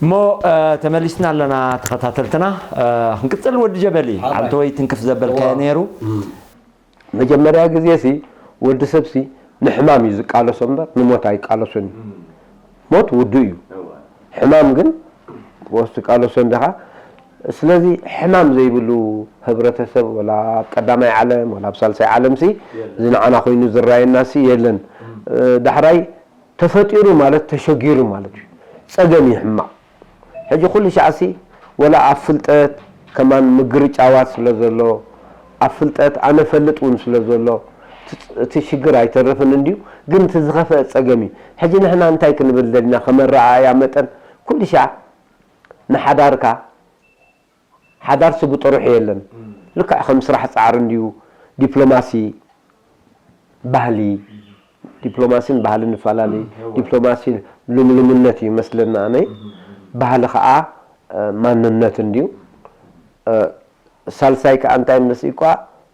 እሞ ተመሊስና ኣለና ተኸታተልትና። ክንቅፅል ወዲ ጀበሊ፣ ሓራይ። ኣንተ ወይ ትንክፍ ዘበልካዮ እዋ። ነይሩ። እም። መጀመርያ ግዜ ሲ ወዲ ሰብ ሲ ንሕማም እዩ ዝቃለሶ እምበር ንሞት ኣይቃለሶን እዩ። እም። ሞት ውዱ እዩ። እዋ። ሕማም ግን ወስ ትቃለሶ እንዲኻ። ስለዚ ሕማም ዘይብሉ ህብረተሰብ ወላ ኣብ ቀዳማይ ዓለም ወላ ኣብ ሳልሳይ ዓለም ሲ የለን። እዚ ንዓና ኮይኑ ዝረኣየና ሲ የለን። እም። እ፣ ዳሕራይ ተፈጢሩ ማለት ተሸጊሩ ማለት እዩ። ጸገም እዩ ሕማቕ። ሕጂ ኩሉ ሻዕሲ ወላ ኣብ ፍልጠት ከማን ምግርጫዋት ስለ ዘሎ፣ ኣብ ፍልጠት ኣነ ፈልጥ እውን ስለ ዘሎ፣ እቲ፣ እቲ ሽግር ኣይተርፍን እንድዩ፣ ግን እቲ ዝኸፍአ ጸገም እዩ። ሕጂ ንሕና እንታይ ክንብል ደሊና ከም ኣረኣእያ መጠን፣ ኩሉ ሻዕ ንሓዳርካ፣ ሓዳርሲ ብጥሩሑ የለን። እም። ልክዕ ከም ስራሕ ጻዕሪ እንድዩ፣ ዲፕሎማሲ፣ ባህሊ፣ ዲፕሎማሲን ባህልን ይፈላለ እዩ። እም፣ እወ። ዲፕሎማሲ ልምሉምነት እዩ መስለና ኣነ። እም፣ እም። ባህሊ ኸዓ፣ እ፣ ማንነት እንድዩ። እ፣ ሳልሳይ ከኣ እንታይ ምስ እኳ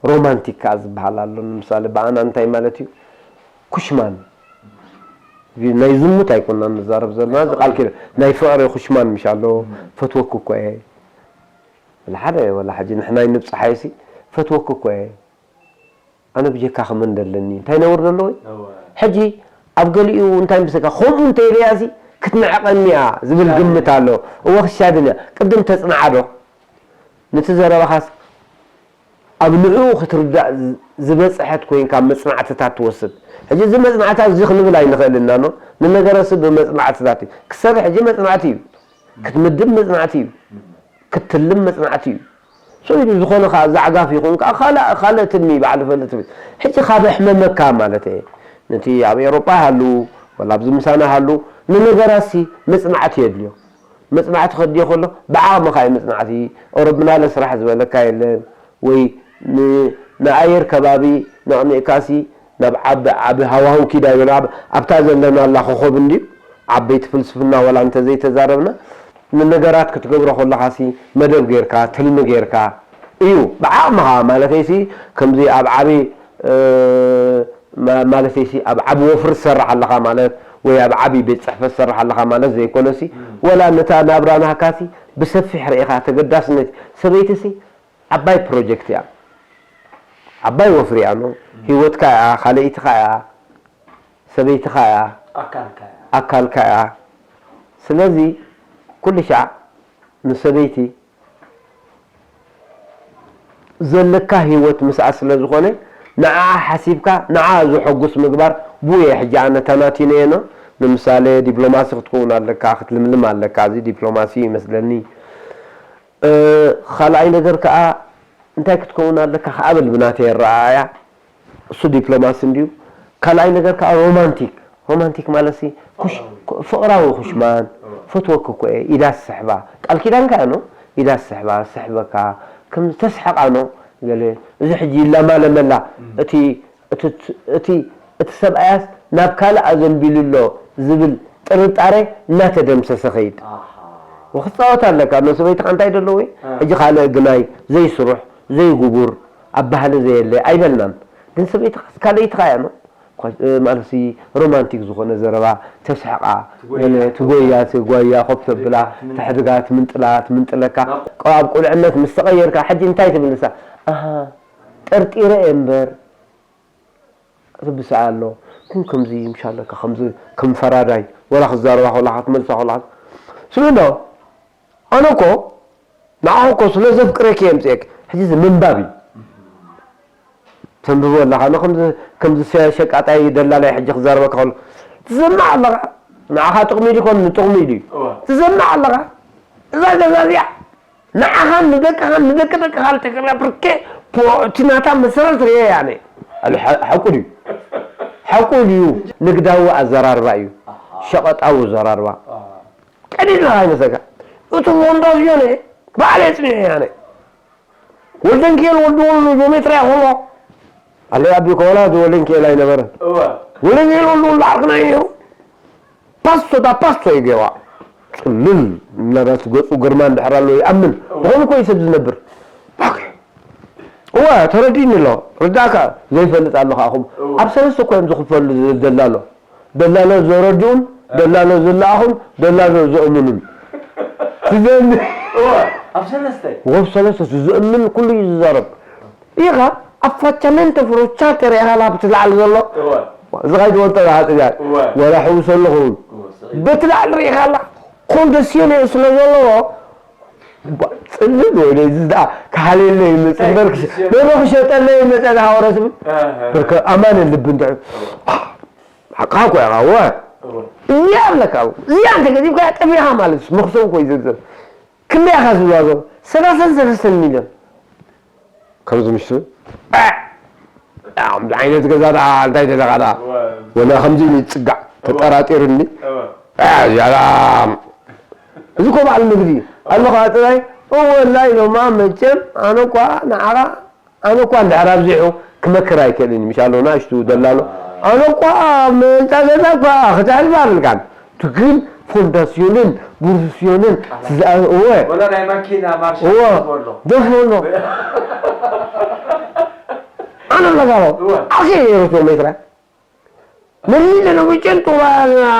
ሮማንቲክ ከኣ ዝበሃል ኣሎ። ንምሳሌ ብኣና እንታይ ማለት እዩ? ኩሽማን። እዚ ናይ ዝሙት ኣይኮናን ንዛረብ ዘለና፣ እዚ ቃል ኪዳን ናይ ፍቕሪ ኩሽማን ምሽ ኣሎ። እም። ፈትወኪ እኮ እየ። ወላ ሓደ፣ ወላ ሕጂ ንሕና ይንብጽሓዮ ሲ፣ ፈትወኪ እኮ እየ። ኣነ ብጀካኺ መን ደለኒ? እንታይ ነውሪ ደለዎ? እወ። ሕጂ ኣብ ገሊኡ እንታይ ምስካ፣ ከምኡ እንተ ኢለያ ሲ ክትንዕቐኒ እያ ዝብል ግምት ኣሎ። እወ ክሻድን እያ። ቅድም ተጽንዓ ዶ? ነቲ ዘረባኻስ ኣብ ንዕኡ ክትርዳእ ዝ-፣ ዝበጽሐት ኮይንካ መጽናዕትታት ትወስድ። ሕጂ እዚ መጽናዕትታት እዚ ክንብል ኣይንኽእልን ኢና፣ ኖ? ንነገረሲ ብመጽናዕትታት እዩ። ክሰርሕ ሕጂ መጽናዕቲ እዩ። ክትምድብ መጽናዕቲ እዩ። ክትልም መጽናዕቲ እዩ። So ኢሉ ዝኾነ ከኣ ዛዕጋፍ ይኹን ከኣ ካልእ፣ ካልእ ትልሚ ባዕሉ ፈልጥ ትብል። ሕጂ ካብ ኣሕመመካ ማለት እየ። ነቲ ኣብ ኤውሮጳ ሃሉ፣ ወላ ኣብዚ ምሳና ሃሉ፣ ንነገራሲ መጽናዕቲ የድልዮ። መጽናዕቲ ከድልዮ ከሎ፣ ብዓቕምኻ እዩ መጽናዕቲ። ኦሮብናለ ስራሕ ዝበለካ የለን። ወይ ን-፣ ንኣየር ከባቢ ነቕኒቕካሲ፣ ናብ ዓቢ፣ ዓቢ ሃዋህው ኪዳ እዩ። ናብ፣ ኣብታ ዘለና ኣላ ኮኾብ እንድዩ። ዓበይቲ ፍልስፍና ወላ እንተዘይተዛረብና፣ ንነገራት ክትገብሮ ከለኻሲ መደብ ጌርካ፣ ትልሚ ጌርካ እዩ። ብዓቕምኻ ማለተይሲ፣ ከምዚ ኣብ ዓቢ፣ እ፣ ማ-፣ ማለተይሲ፣ ኣብ ዓቢ ወፍሪ ትሰርሕ ኣለኻ ማለት፣ ወይ ኣብ ዓቢ ቤት ጽሕፈት ትሰርሕ ኣለኻ ማለት ዘይኮነሲ፣ እም። ወላ ነታ ናብራ ናህካሲ ብሰፊሕ ርኢኻ ተገዳስነት፣ ሰበይትሲ ዓባይ ፕሮጀክት እያ። ዓባይ ወፍሪ እያ፣ ኖ? እም። ህይወትካ እያ፣ ካልኣይትኻ እያ። ሰበይትኻ እያ፣ ኣካልካ እያ። ኣካልካ እያ። ስለዚ ኩሉ ሻዕ ንሰበይቲ ዘለካ ህይወት ምስኣ ስለ ዝኾነ፣ ንዓኣ ሓሲብካ፣ ንዓኣ ዘሐጉስ ምግባር፣ ብኡ እየ ሕጂ ኣነ ተናቲነዮ፣ ኖ? ንምሳሌ፣ ዲፕሎማሲ ክትከውን ኣለካ፣ ክትልምልም ኣለካ። እዚ ዲፕሎማሲ ይመስለኒ። እ፣ ካልኣይ ነገር ከኣ፣ እንታይ ክትከውን ኣለካ ከኣ በል ብናተይ ኣረኣእያ፣ እሱ ዲፕሎማሲ እንድዩ። ካልኣይ ነገር ከኣ ሮማንቲክ። ሮማንቲክ ማለትሲ ኩሽ-፣ ፍቕራዊ። ፍቕራዊ ኩሽማን፣ እወ። ፈትወኪ እኮ እየ፣ ኢዳ ዝስሕባ። ቃል ኪዳንካ እያ ኖ? ኢዳ ዝስሕባ፣ ዝስሕበካ፣ ከም ዝተስሕቓ ኖ? ገለ፣ እዚ ሕጂ ይላማለመላ። እም። እቲ፣ እቲ፣ እቲ፣ እቲ ሰብኣያስ ናብ ካልእ ኣዘንቢሉ ኣሎ ዝብል ጥርጣሬ እናተደምሰሰ ኸይድ። ኣሃ። ወክትጻወት ኣለካ፣ እኖ ሰበይትኻ እንታይ ደለዎ? እ። ሕጂ ካልእ ግናይ ዘይስሩሕ፣ ዘይጉቡር፣ ኣብ ባህሊ ዘየለ ኣይበልናን። ግን ሰበይትኻስ ካልኣይትኻ እያ፣ ኖ? ኳ-፣ እ፣ ማለትሲ ሮማንቲክ ዝኾነ ዘረባ ተስሕቓ፣ ትጎያ። ገለ ትጎያ፣ ትጓያ፣ ኮፍ ተብላ፣ ትምንጥላ። ተሕድጋ፣ ትምንጥላ፣ ትምንጥለካ። ናብ ኣብ ቁልዕነት ምስ ተቐየርካ፣ ሕጂ እንታይ ትብል ንሳ? ኣሃ፣ ጠርጢረ እየ እምበር፣ ትብስዓ ኣሎ። ግን ከምዚ ምሽ ኣለካ፣ ከምዚ ከም ፈራዳይ፣ ወላ ክዛረባ ከለኻ፣ ክትመልሳ ከለኻ፣ ስምዒ ዶ? ኣነ እኮ ንዓኺ እኮ ስለ ዘፍቅረኪ እየ ምፅኤኪ። ሕጂ እዚ ምንባብ እዩ። ተንብቦ ኣለኻ። ኣነ ከምዚ፣ ከምዚ ሸ-፣ ሸቃጣይ ደላላይ ሕጂ ክዛረበካ ከሎ፣ ትሰምዕ ኣለኻ። ንዓኻ ጥቕሚ ድዩ ኮን ንጥቕሚ ድዩ? እወ። ትሰምዕ ኣለኻ። እዛ ገዛ እዚኣ ንዓኻን ንደቅኻን ንደቂ ደቅኻ ልተገላ ብርኬ ፖ-፣ እቲ ናታ መሰረት ርኤ ያኔ። ኣሉ ሓ-፣ ሓቁ ድዩ? ሓቁ ድዩ? ንግዳዊ ኣዘራርባ እዩ። ኣሃ። ሸቐጣዊ ኣዘራርባ። ኣሃ። ቀዲድና ኣይመሰልካ። እቲ ሞንዳዝዮን እየ፣ ባዕለ ጽኒዐ ያኔ። ወልደንኪኤል ወልዱ ወልዱ ጆሜትርያ ኾሎ። ኣለ ኣቢ ኮላ ወልደንኪኤል ኣይነበረን። እወ። ወልደንኪኤል ወልዱ ወልዱ ዓርክና እዩ። ፓስቶ ዳ ፓስቶ እዩ ገይዋ። ጽልል እናዳት ገጹ ግርማ እንድሕር ኣሎ ይኣምን። ብኸምኡ እኮ እዩ ሰብ ዝነብር። እዋ፣ ተረዲእኒ ኣሎ። ርዳእካ ዘይፈልጥ ኣሎ ከኣኹም። ኣብ ሰለስተ እኮ እዮም ዝኽፈሉ ደላሎ። ደላሎ ዘረድኡን፣ ደላሎ ዝለኣኹን፣ ደላሎ ዘእምኑን። ትዘኒ-፣ እዋ፣ ኣብ ሰለስተ። ወብ ሰለስተ ዝእምን ኩሉ እዩ ዝዛረብ። ኢኻ ኣብ ፋቻመንተ ፍሮቻተ ርኢኻ ኣላ ብቲ ላዕሊ ዘሎ? እወ። እዚ ኸይዲ ወልጠ ዝሓጽብ እያ። እወ። ወላ ሕውሰሉ ኸውን። እወ፣ ስቕ ኢሉ። በቲ ላዕሊ ርኢኻ ኣላ? ኮንደስዮን እዩ ስለ ዘለዎ፣ ባ-፣ ጽልል ወይ እዚ ደኣ ክሓልየለይ ይመጽእ እምበር ክሸ-፣ ኣይ፣ ክሸ-፣ ደሎ ክሸጠለይ ይመጽእ ደኣ ወረ ትብል። ኣሃ። በርከ ኣማን ልቢ እንድሕር። ሓቅኻ እኮ ኢኻ፣ እወ። እወ። እዚኣ ኣለካ፣ እዚኣ እንተገዲፍካ ጠፊእኻ ማለት እዩ። መኽሰብ እኮ እዩ ዝርዝር። ክንደይ ኢኻ ዝዋዞ? ሰላሳን ሰለስተን ሚልዮን። ከምዚ ምሽ እ! ከምዚ ዓይነት ገዛ ደኣ እንታይ ደለኻ ደኣ? እወ። ወላ ከምዚ ይጽጋዕ እወ። ተጠራጢርኒ። እወ። እ፣ ዝያዳ እዚ እኮ በዓል ንግዲ እዩ። ኣሎ ኸዓ ጥራይ፣ እወ፣ ላይ ሎማ መቸም ኣነ እኳ ንዓኻ፣ ኣነ እኳ እንድሕር ኣብዚሑ ክመክር ኣይክእልን እዩ። ምሽ ኣሎ ናእሽቱ ደላሎ። ኣነ እኳ ምእንታ ገዛ እኳ ክትሕልፍ ኣብልካን። ትግል ፎንዳስዮንን ቡሩስዮንን ዝኣ-፣ እወ። ወላ ናይ ማኪና ማርሻ እወ። ትገብሮ ኣሎ። ደስ በሎ። ኣነ ለጋሎ። እወ። ኣኺ የረቶ ሜትራ። መሊለ ነው ብጨን ጡባ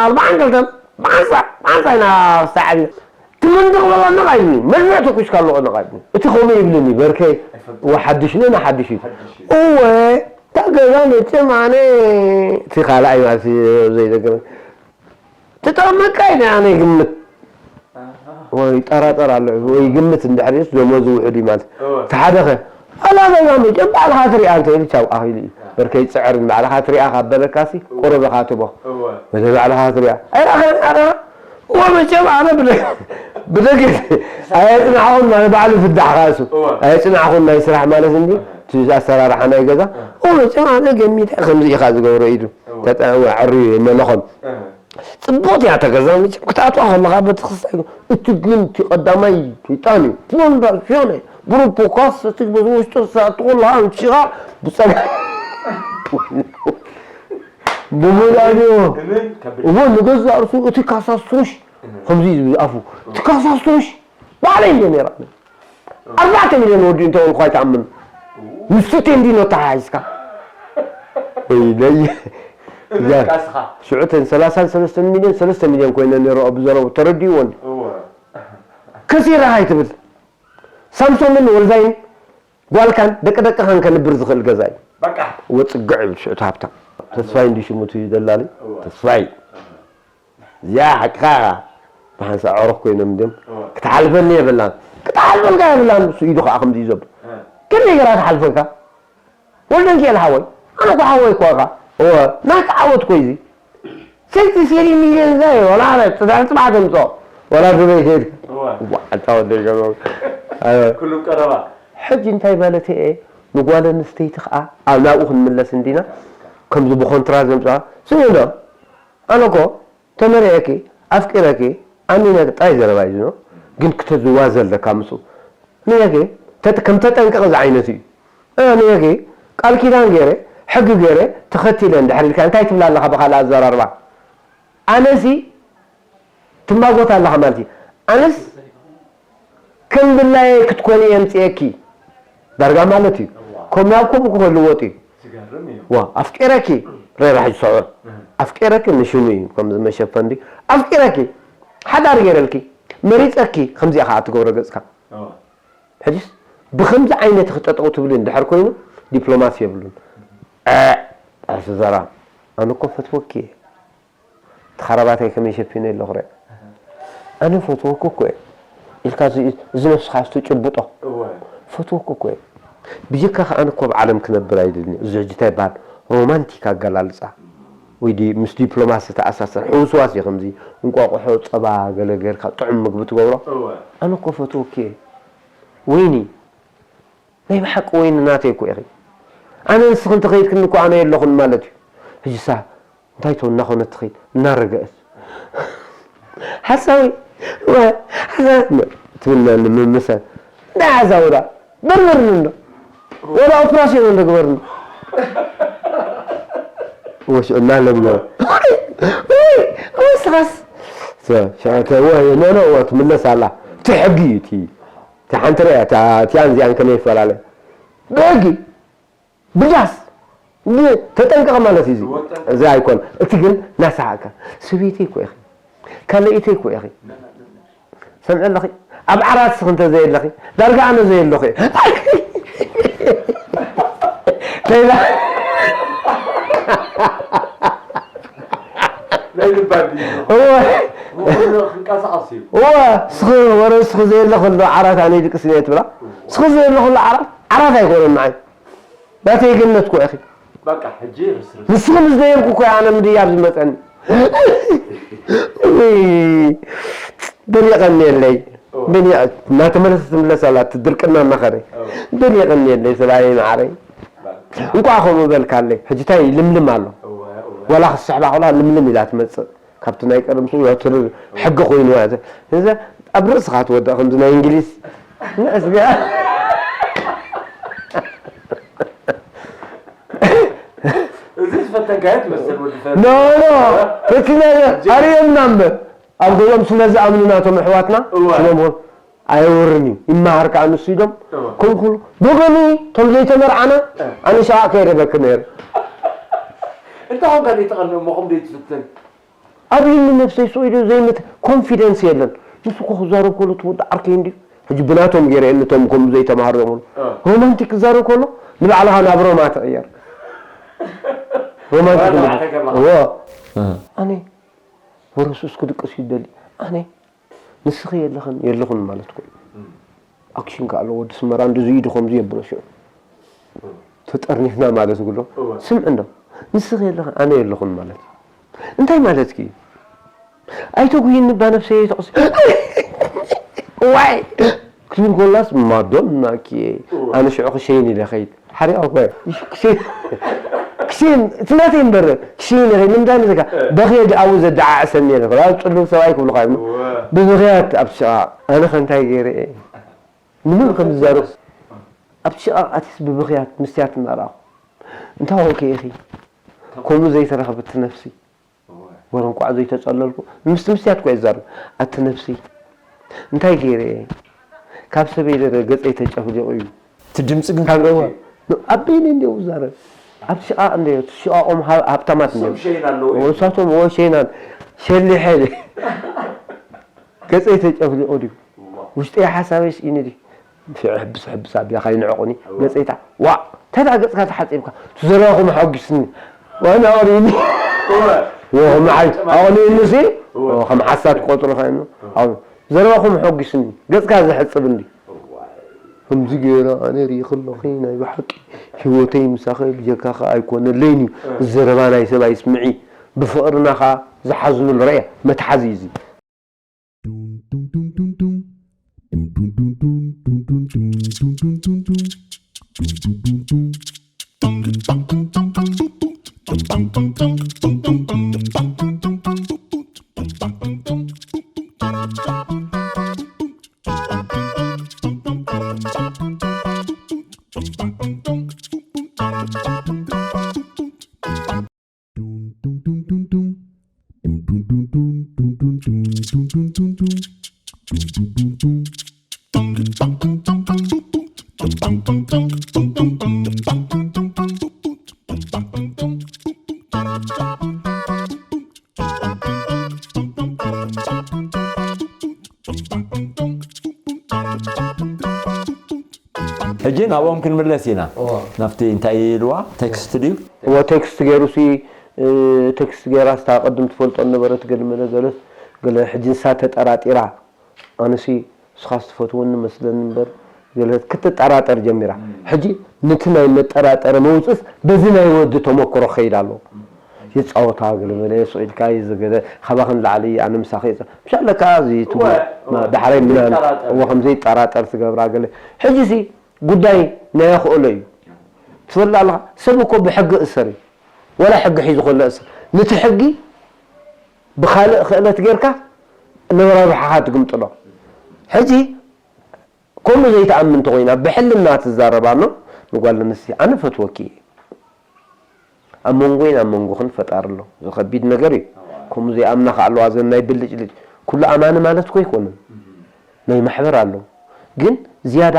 ኣርባዓን ክልተን ብሓንሳ፣ ብሓንሳ ኢና ክሳዕ ዓብና። ትመንድቕ በላ ነቓይኒ። መልምዕ ተኩስካ ኣለኹ ነቓይኒ። እቲ ከምኡ ይብልኒ በርከይ። ኣይፈልጥን። ወሓድሽ ነው ንሓድሽ እዩ። ሓድሽ እዩ። እወ። እታ ገዛ መቸም ኣነ እቲ ካልኣይ ማለት እዩ ዘይደገመ። ትጠቕመካ ኢለ ኣነ ይግምት። ኣሃ። ወይ ይጠራጠር ኣሎ፣ ወይ ይግምት እንድሕር ኢዩስ ደሞዙ ውሑድ እዩ ማለት። እወ። እቲ ሓደኸ፣ ኣላ ገዛ መቸም ባዕልኻ ትሪኣ እንተ ኢሉ ቻው ኣኺሉ እዩ። ኣሃ። በርከይ ጽዕር ንባዕልኻ ትሪኣ ካብ በለካሲ፣ እወ። ቁሩብ ኢኻ ትቦ። እወ። ወደ ባዕልኻ ትሪኣ። ኣይረኸን፣ ኣይረኸን። እወ መቸም ኣነ ብደ-፣ ብደገ ኣየጽናዕኹን ማለት ባዕሉ ፍዳሕ ከኣ እሱ። እወ። ኣየጽናዕኹን ናይ ስራሕ ማለት እንዲ፣ እወ። እቲ ኣሰራርሓ ናይ ገዛ። እወ። እወ መቸም ኣነ ገሚተ ከምዚ ኢኻ ዝገብሮ ኢሉ። እወ። ተጠ-፣ እወ፣ ዕርዩ መለኾም። እወ። ጽቡቕቲ እያ እታ ገዛ፣ መቸም ክትኣትዋ ከለኻ በቲ ክስታይ፣ እቲ ግን እቲ ቀዳማይ ሰይጣን እዩ። ፎንዳሲዮን፣ ግሩፕ ኳስ፣ እቲ በዚ ውሽጢ ክትኣቱ ከለኻ፣ ኣምሲኻ ብጸጋ-፣ ብሙላድዮ። እመን ከብል። እሞ ንገዛእ ርእሱ እቲ ካሳስቶሽ እመን። ከምዚ እዩ ዝብል ኣፉ። እቲ ካሳስቶሽ ባዕለይ እንደ ነይራ። ኣርባዕተ ሚልዮን ወዲኡ እንተበልኩ ኣይትኣምኑ። ምስቲ ቴንዲኖ ተሓሒዝካ። ወይለይ። እመን እዛ ቃስኻ። ሽዑ እተን ሰላሳን ሰለስተን ሚልዮን፣ ሰለስተ ሚልዮን ኮይነን ነይሩ ኣብ ዘረቡ ተረዲእዎ እንዲ። እወ። ከሲረ ኣይትብል። ሳምሶምን ወልዳይን ጓልካን ደቂ ደቅኻን ከንብር ዝኽእል ገዛ እዩ። በቃ። ወጽግዕ ይብል ሽዑ እቲ ሃብታም። ተስፋይ እንዲ ሽሙ እቲ ደላሊ? እወ። ተስፋይ። እዚኣ ሓቅኻ ኢኻ። ብሓንሳእ ኣዕሩኽ ኮይኖም እንድዮም። እወ። ክትሓልፈኒ የብላን። ክትሓልፈልካ የብላን። ንሱ ኢዱ ኸዓ ከምዚ እዩ ዘብል። እ። ከመይ ገይራ ትሓልፈልካ? ወልደንኪኤል ሓወይ፣ ኣነ እኮ ሓወይ እኮ ኢኻ። እወ፣ ናትካ ዓወት እኮ እዩ እዚ። ሰይቲ ሴሪ ሚልዮን እዛ እዩ። ወላ ኣነ ጽባሕ ጽባሕ ተምጽኦ። ወላ ዱበይ ከይድካ። እወ። ዋ፣ ኣንታ ወደይ ገርሞም። ኣነ ኩሉም ቀረባ። ሕጂ እንታይ ማለት እየ? ንጓል ኣንስተይቲ ኸዓ ኣብ ናብኡ ክንምለስ እንዲና። ከምዚ ብኮንትራ ዘምጽኣ። ስምዒ ዶ? ኣነ እኮ ተመሪዐኪ፣ ኣፍቂረኪ፣ ኣሚነኪ ጥራይ ዘረባ እዩ ዝኖ፣ ግን ክተዝዋዘ ኣለካ ምስኡ። ኣሚነኪ፣ ተጥ-፣ ከም ተጠንቀቕ ዝዓይነቱ እዩ። ኣነ ኣሚነኪ፣ ቃል ኪዳን ገይረ፣ ሕጊ ገይረ፣ ተኸቲለ እንድሕር ኢልካ፣ እንታይ ትብላ ኣለኻ ብኻልእ ኣዘራርባ? ኣነሲ ትማጎት ኣለኻ ማለት እዩ። ኣነስ ከም ድላየ ክትኮኒ እየ ኣምፅኤኪ። ዳርጋ ማለት እዩ። እዋ። ከም ናብ ከምኡ ክልወጥ እዩ። ዝገርም እዩ። ዋ፣ ኣፍቂረኪ፣ ሬራ ሕጂ ሰዑር። እህ። ኣፍቂረኪ ንሽሙ እዩ፣ ከም መሸፈን ድዩ? ኣፍቂረኪ፣ ሓዳር ገይረልኪ፣ መሪፀኪ፣ ከምዚኣ ከዓ ትገብሮ ገፅካ። እዋ። ሕጂስ ብኸምዚ ዓይነት ጠጠው ትብሊ እንድሕር ኮይኑ፣ ዲፕሎማሲ የብሉን። ዐ፣ ኣስዘራ፣ ኣነ እኮ ፈትወኪ እየ። እቲ ኻራባተይ ከመይ ሸፊነ ኣለኹ ርኣ። ኣነ ፈትወኩ እኮ እየ ኢልካ እዚ፣ እዚ ነብስኻ ዝተጭብጦ። እወ። ፈትወኩ እኮ እየ። ብጀካኻ ኣነ እኮ ኣብ ዓለም ክነብር ኣይደልን እየ። እዚ ሕጂ እንታይ ይበሃል? ሮማንቲክ ኣገላልጻ። ወይ ዲ-፣ ምስ ዲፕሎማሲ ተኣሳሰር። ሕውስዋስ እዩ ከምዚ። እንቋቑሖ፣ ጸባ፣ ገለ ጌርካ ጥዑም ምግቢ ትገብሮ። እወ። ኣነ እኮ ፈትወኪ እየ። ወይኒ። ናይ ብሓቂ ወይኒ ናተይ እኮ ኢኺ። ኣነ ንስኺ እንተኸይድክኒ እኮ ኣነ የለኹን ማለት እዩ። ሕጂሳ እንታይ ትው እናኾነት ትኸይድ? እናረገአት። ሓሳዊ፣ ወ-፣ ሓሳዊ ትብለኒ ምምሰ። እንታይ ሓሳዊ ደኣ? በርበርኒ እንዶ። ወላ ኦፕራሲዮን እንዶ ግበርኒ። ወሽ እናለምነ። ወይ፣ ወይ፣ ንስኻስ ሸተ ወ ኖ ኖ ወ ትምለስ ኣላ። እቲ ሕጊ እዩ እቲ። እቲ ሓንቲ ሪኣ እታ እቲኣን እዚኣን ከመይ ይፈላለ? ብሕጊ ብዳስ ብ- ተጠንቀቕ ማለት እዩ። እዚ ኣይኮን እቲ ግን ናሳሓቅካ ሰበይተይ እኮ ኢኺ ካልኣይተይ እኮ ኢኺ ሰምዐ ኣለኺ ኣብ ዓራት ስኽ እንተ ዘየለኺ ዳርጋ ኣነ ዘየለኹ እየ። ሌላ ናይ ልባድ እዩ። እወ ምኽንያቱ ክንቀሳቐስ እዩ። እወ ስኺ ወረ ስኺ ዘየለኽሉ ዓራት ኣነ ይድቅስ እየ ትብላ ስኺ ዘየለኽሉ ዓራት ዓራት ኣይኮነን ንዓይ ናተይ ገነት እኮ ኢኺ በቃ ሕጂ ርስርስ ንስኺ ምስ ዘየልኩ እኮ ኣነ ምድያብ ዝመፀኒ ውይ፣ ደኒቐኒ የለይ ደኒቐ እናተመለሰ ትምለስ ኣላ እቲ ድርቅና እናኸደ ደኒቐኒ የለይ ሰብኣየይ መዓረይ እንኳዕ ከምኡ በልካለይ ሕጂ ታይ ልምልም ኣሎ ዋላ ክስሕባ ከላ ልምልም ኢላ ትመፅእ ካብቲ ናይ ቀደም ስው ትርር ሕጊ ኮይንዋ እያ እዛ ኣብ ርእስኻ ትወድቕ ከምዚ ናይ እንግሊዝ ንእስቢያ እዚ ዝፈተንካዮ ትመስል ወዲ ፈ ኖ ኖ እቲ ነገር ኣርእየምና እምበር ኣብ ገዞም ስለ ዝኣምኑ ናቶም ኣሕዋትና እወ። ስለ ምኾኑ ኣየውርን እዩ ይመሃር ከዓ ንሱ ኢሎም እወ። ከምኡ ክብሉ ብገሚ እቶም ዘይተመርዓና ኣነ ሸቓቕ ከይረበክ ነይሩ እንታይ ኾንካ ዘይትቐንእ እሞ ከም ዘይትፍትን ኣብይኒ ነብሰይ ስቕ ኢሉ ዘይምት ኮንፊደንስ የለን ንሱ እኮ ክዛረብ ከሎ ትወዲ ዓርከይ እንድዩ ሕጂ ብናቶም ገይረ እቶም ከም ዘይተማሃሩ ይኾኑ ሮማንቲክ ክዛረብ ከሎ ንባዕልኻ ናብ ሮማ ትቕየር ሮማንቲክ ወላ ንብል- ተገባ። እዎ። ኣነ ወረሱስ ክድቅስ ይደሊ ኣነ ንስኺ የለኽን የለኹን ማለት እኮ እዩ ኣክሽን ከዓ ኣለዎ ወዲ ስመራ እንደዚ ኢዱ ከምዚ የብሎ ሽዑ ተጠርኒፍና ማለት ግሎ ስምዕ እንዶ ንስኺ የለኽን ኣነ የለኹን ማለት እዩ እንታይ ማለትኪ እዩ ኣይተጉይኒ እባ ነብሰይ ኣይተቕሲ ዋይ ክትብል ኮላስ ማዶና ኪየ ኣነ ሽዑ ክሸይን ኢለ ኸይድ ሓሪቓ እኮ ክሽን እቲ ናተይ እምበር ክሽን ኢለ ኸይድ ንምንታይ መሰልካ በኽየ ኣብኡ ዘደዓዕሰኒ የለ ኣብ ፅሉል ሰብኣይ ክብሉኻ እዮም ብብኽያት ኣብ ሽቓቕ ኣነ ከ እንታይ ገይረ እየ ንመን ከም ዝዛረብ ኣብቲ ሽቓቕ ኣትስ ብብኽያት ምስትያት እናረኣኹ እንታይ ኾንከ ኢኺ ከምኡ ዘይተረኸበት ነፍሲ ወረ እንኳዕ ዘይተጸለልኩ ምስቲ ምስትያት እኳ ይዛረብ ኣቲ ነፍሲ እንታይ ገይረ እየ ካብ ሰበይ ደረ ገጸይ ተጨፍሊቑ እዩ እቲ ድምፂ ግን ካብ እዋ ኣብ በይነ እንዲው ዝዛረብ ኣብ ሽቓቕ እንዲው ሽቓቖም ሃብታማት እንዲው ሸይን ኣለዎ እዩ። ወሳቶም ወ ሸይናን ሸሊሐ ገጸይ ተጨፍሊቑ ድዩ ውሽጠይ ሓሳበይ ስኢኑ ድዩ ሕብስ ሕብስ ኣቢልካ ይንዕቑኒ ገፀይታ ዋ እንታይ ደኣ ገፅካ ተሓፂብካ ትዘረባኹም ሓጒስኒ ዋና ኣቕኒኒ ወ መዓይ ኣቕኒኒ ሲ ከም ሓሳድ ክቆፅሩኻ ዩ ዘረባኹም ሓጒስኒ ገፅካ ዘሕፅብ እንዲ ከምዚ ገይረ ኣነ ርኢ ከለኺ ናይ ብሓቂ ህይወተይ ምሳኸ ብጀካኸ ኣይኮነለይን እዩ ዝዘረባ ናይ ሰብ ኣይስምዒ ብፍቕርና ኸዓ ዝሓዝኑሉ ረእያ መትሓዚ እዩ እዚ ሕጂ ናብኦም ክንምለስ ኢና ናብቲ እንታይ ኢልዋ ቴክስት ድዩ እዎ ቴክስት ገይሩ ሲ ቴክስት ገይራ ስታ ቅድም ትፈልጦ ነበረት ገለ መለ ገለስ ገለ ሕጂ ንሳ ተጠራጢራ ኣነሲ ንስኻስ ትፈትወኒ መስለኒ እምበር ገለ ክትጠራጠር ጀሚራ ሕጂ ነቲ ናይ መጠራጠሪ መውፅእስ በዚ ናይ ወዲ ተመክሮ ክኸይድ ኣለዎ ይፃወታ ገለ መለ ስቕ ኢልካ እዩ ዝገለ ካባኺ ንላዕሊ ኣነ ምሳኺ እየ ምሻ ኣለካ እዚ ትብሎ ዳሕራይ ምናን እዎ ከም ዘይጠራጠር ትገብራ ገለ ሕጂ ሲ ጉዳይ ናይ ኣኽእሎ እዩ ትፈልጥ ኣለኻ ሰብ እኮ ብሕጊ እሰር እዩ ወላ ሕጊ ሒዙ ከሎ እሰር ነቲ ሕጊ ብኻልእ ክእለት ጌርካ ንረብሓኻ ትግምጥሎ ሕጂ ከምኡ ዘይትኣምን እንተኾይና ብሕልና ትዛረብ ኣሎ ንጓል ኣንስተይቲ ኣነ ፈትወኪ እየ ኣብ መንጎይን ኣብ መንጎኽን ፈጣሪ ኣሎ እዚ ከቢድ ነገር እዩ ከምኡ ዘይኣምና ከ ኣለዋ ዘን ናይ ብልጭልጭ ኩሉ ኣማኒ ማለት እኮ ኣይኮነን። ናይ ማሕበር ኣሎ። ግን ዝያዳ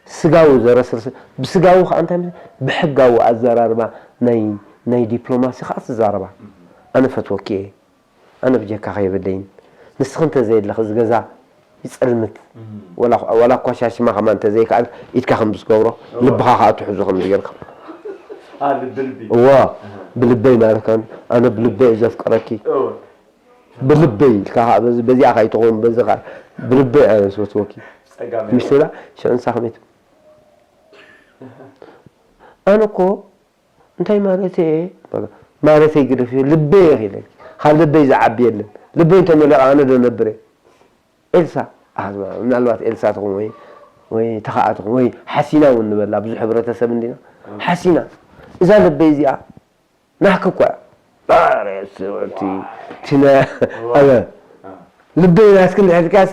ስጋዊ ዘረስርስ፣ ብስጋዊ ከኣ እንታይ ማለት? ብሕጋዊ ኣዘራርባ ናይ፣ ናይ ዲፕሎማሲ ከኣ ትዛረባ። ኣነ ፈትወኪ እየ። ኣነ ብጀካኺ የብለይን። ንስኺ እንተዘየለኺ እዚ ገዛ ይጸልምት። ወላ፣ ወላ እኳ ሻሽማ ከማን እንተዘይከኣል ኢድካ ከም ዝገብሮ፣ እዋ። ልብኻ ከኣ ትሕዞ ከም ዝገርካ። አ፣ ልቢ ልቢ። እዋ፣ እህ። ብልበይ ማለት ከኣ ኣነ ብልበይ እየ ዘፍቅረኪ። እዋ። ብልበይ ኢልካ ከኣ በዚ፣ በዚኣ ከኣ ኣይትኸውን፣ በዚ ከኣ ብልበይ ኣነ ዝፈትወኪ። ጸጋም። ምሽ ትብላ፣ ሽዑ ንሳ ከመይ ትብል? ኣነ እኮ እንታይ ማለት እየ? ማለተይ ግደፍ፣ ልበይ እየ ኢለ። ካብ ልበይ ዝዓቢ የለን። ልበይ እንተመሊኡ ኣነ ዶ ነብር እየ? ኤልሳ፣ ኣህ፣ ምናልባት ኤልሳ ትኹን ወይ፣ ወይ ተኸኣ ትኹን ወይ ሓሲና እውን ንበላ፣ ብዙሕ ሕብረተሰብ እንዲና። ሓሲና። እዛ ልበይ እዚኣ ናህኪ እኮ እያ። ኣረ፣ እቲ፣ እቲ ነ-፣ ኣበ፣ ልበይ ናትኪ እንድሕር ኢልካስ፣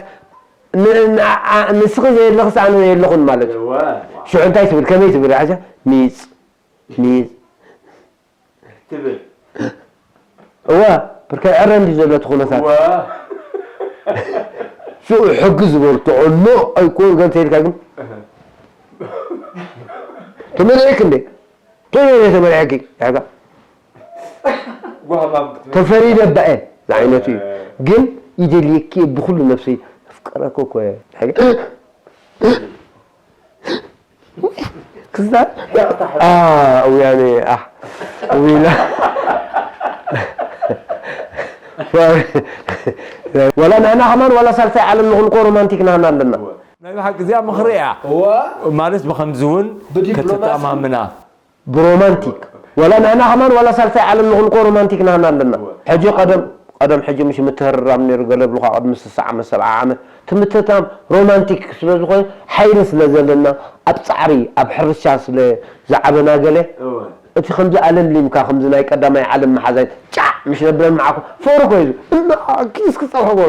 ን-፣ ን-፣ ኣ-፣ ኣ-፣ ንስኺ ዘየለኽስ ኣነ የለኹን ማለት እዩ። እወ። ሽዑ እንታይ ትብል? ከመይ ትብል? ሓንሳ ሚጽ፣ ሚጽ። ትብል። እወ፣ ብርከይ ዕረ እንዲ ዘሎ እቲ ኩነታት። እወ። ሽዑ ሕጊ ዝበርትዖ፣ ኖ፣ ኣይኮን፣ ገንተ ኢልካ ግን። እህ። ተመሪዕክ እንዴ? ተመሪዐ፣ ተመሪዐኪ፣ ያጋ። ጓሃማም ክትመ-፣ ተፈሪደ ባኤ ዝዓይነቱ እዩ። እ። ግን ይደልየኪ ብኹሉ ነፍሰይ፣ ኣፍቀረኩ እኮ እየ። ክዛ-፣ ዳቕታ ሕዚ። ኣ፣ ውያኔ፣ ኣ፣ ዊላ። ወላ ንሕና ከማን፣ ወላ ሳልሳይ ዓለም ንኹን እኮ ሮማንቲክ ናህና ኣለና። እወ። ናይ ብሓቂ እዚኣ ምኽሪ እያ። እወ። ማለት ብኸምዚ እውን ብዲፕሎማሲ። ከተተኣማምና። ብሮማንቲክ። ወላ ንሕና ከማን፣ ወላ ሳልሳይ ዓለም ንኹን እኮ ሮማንቲክ ናህና ኣለና። እወ። ሕጂ ቀደም፣ ቀደም ሕጂ ምሽ ምትህርራም ነይሩ፣ ገለ ብልኳ ቅድሚ ስሳ ዓመት፣ ሰብዓ ዓመት። ትምትታም ሮማንቲክ ስለ ዝኾነ፣ ሓይሊ ስለ ዘለና፣ ኣብ ጻዕሪ፣ ኣብ ሕርሻ ስለ ዝዓበና ገለ፣ እወ። እቲ ከምዚ ኣለሊምካ፣ ከምዚ ናይ ቀዳማይ ዓለም መሓዛይ ጫዕ ምስ ነብለን መዓኮ፣ ፍቕሪ እኮ እዩ። እና ኪስ ክጸብሖ እኮ።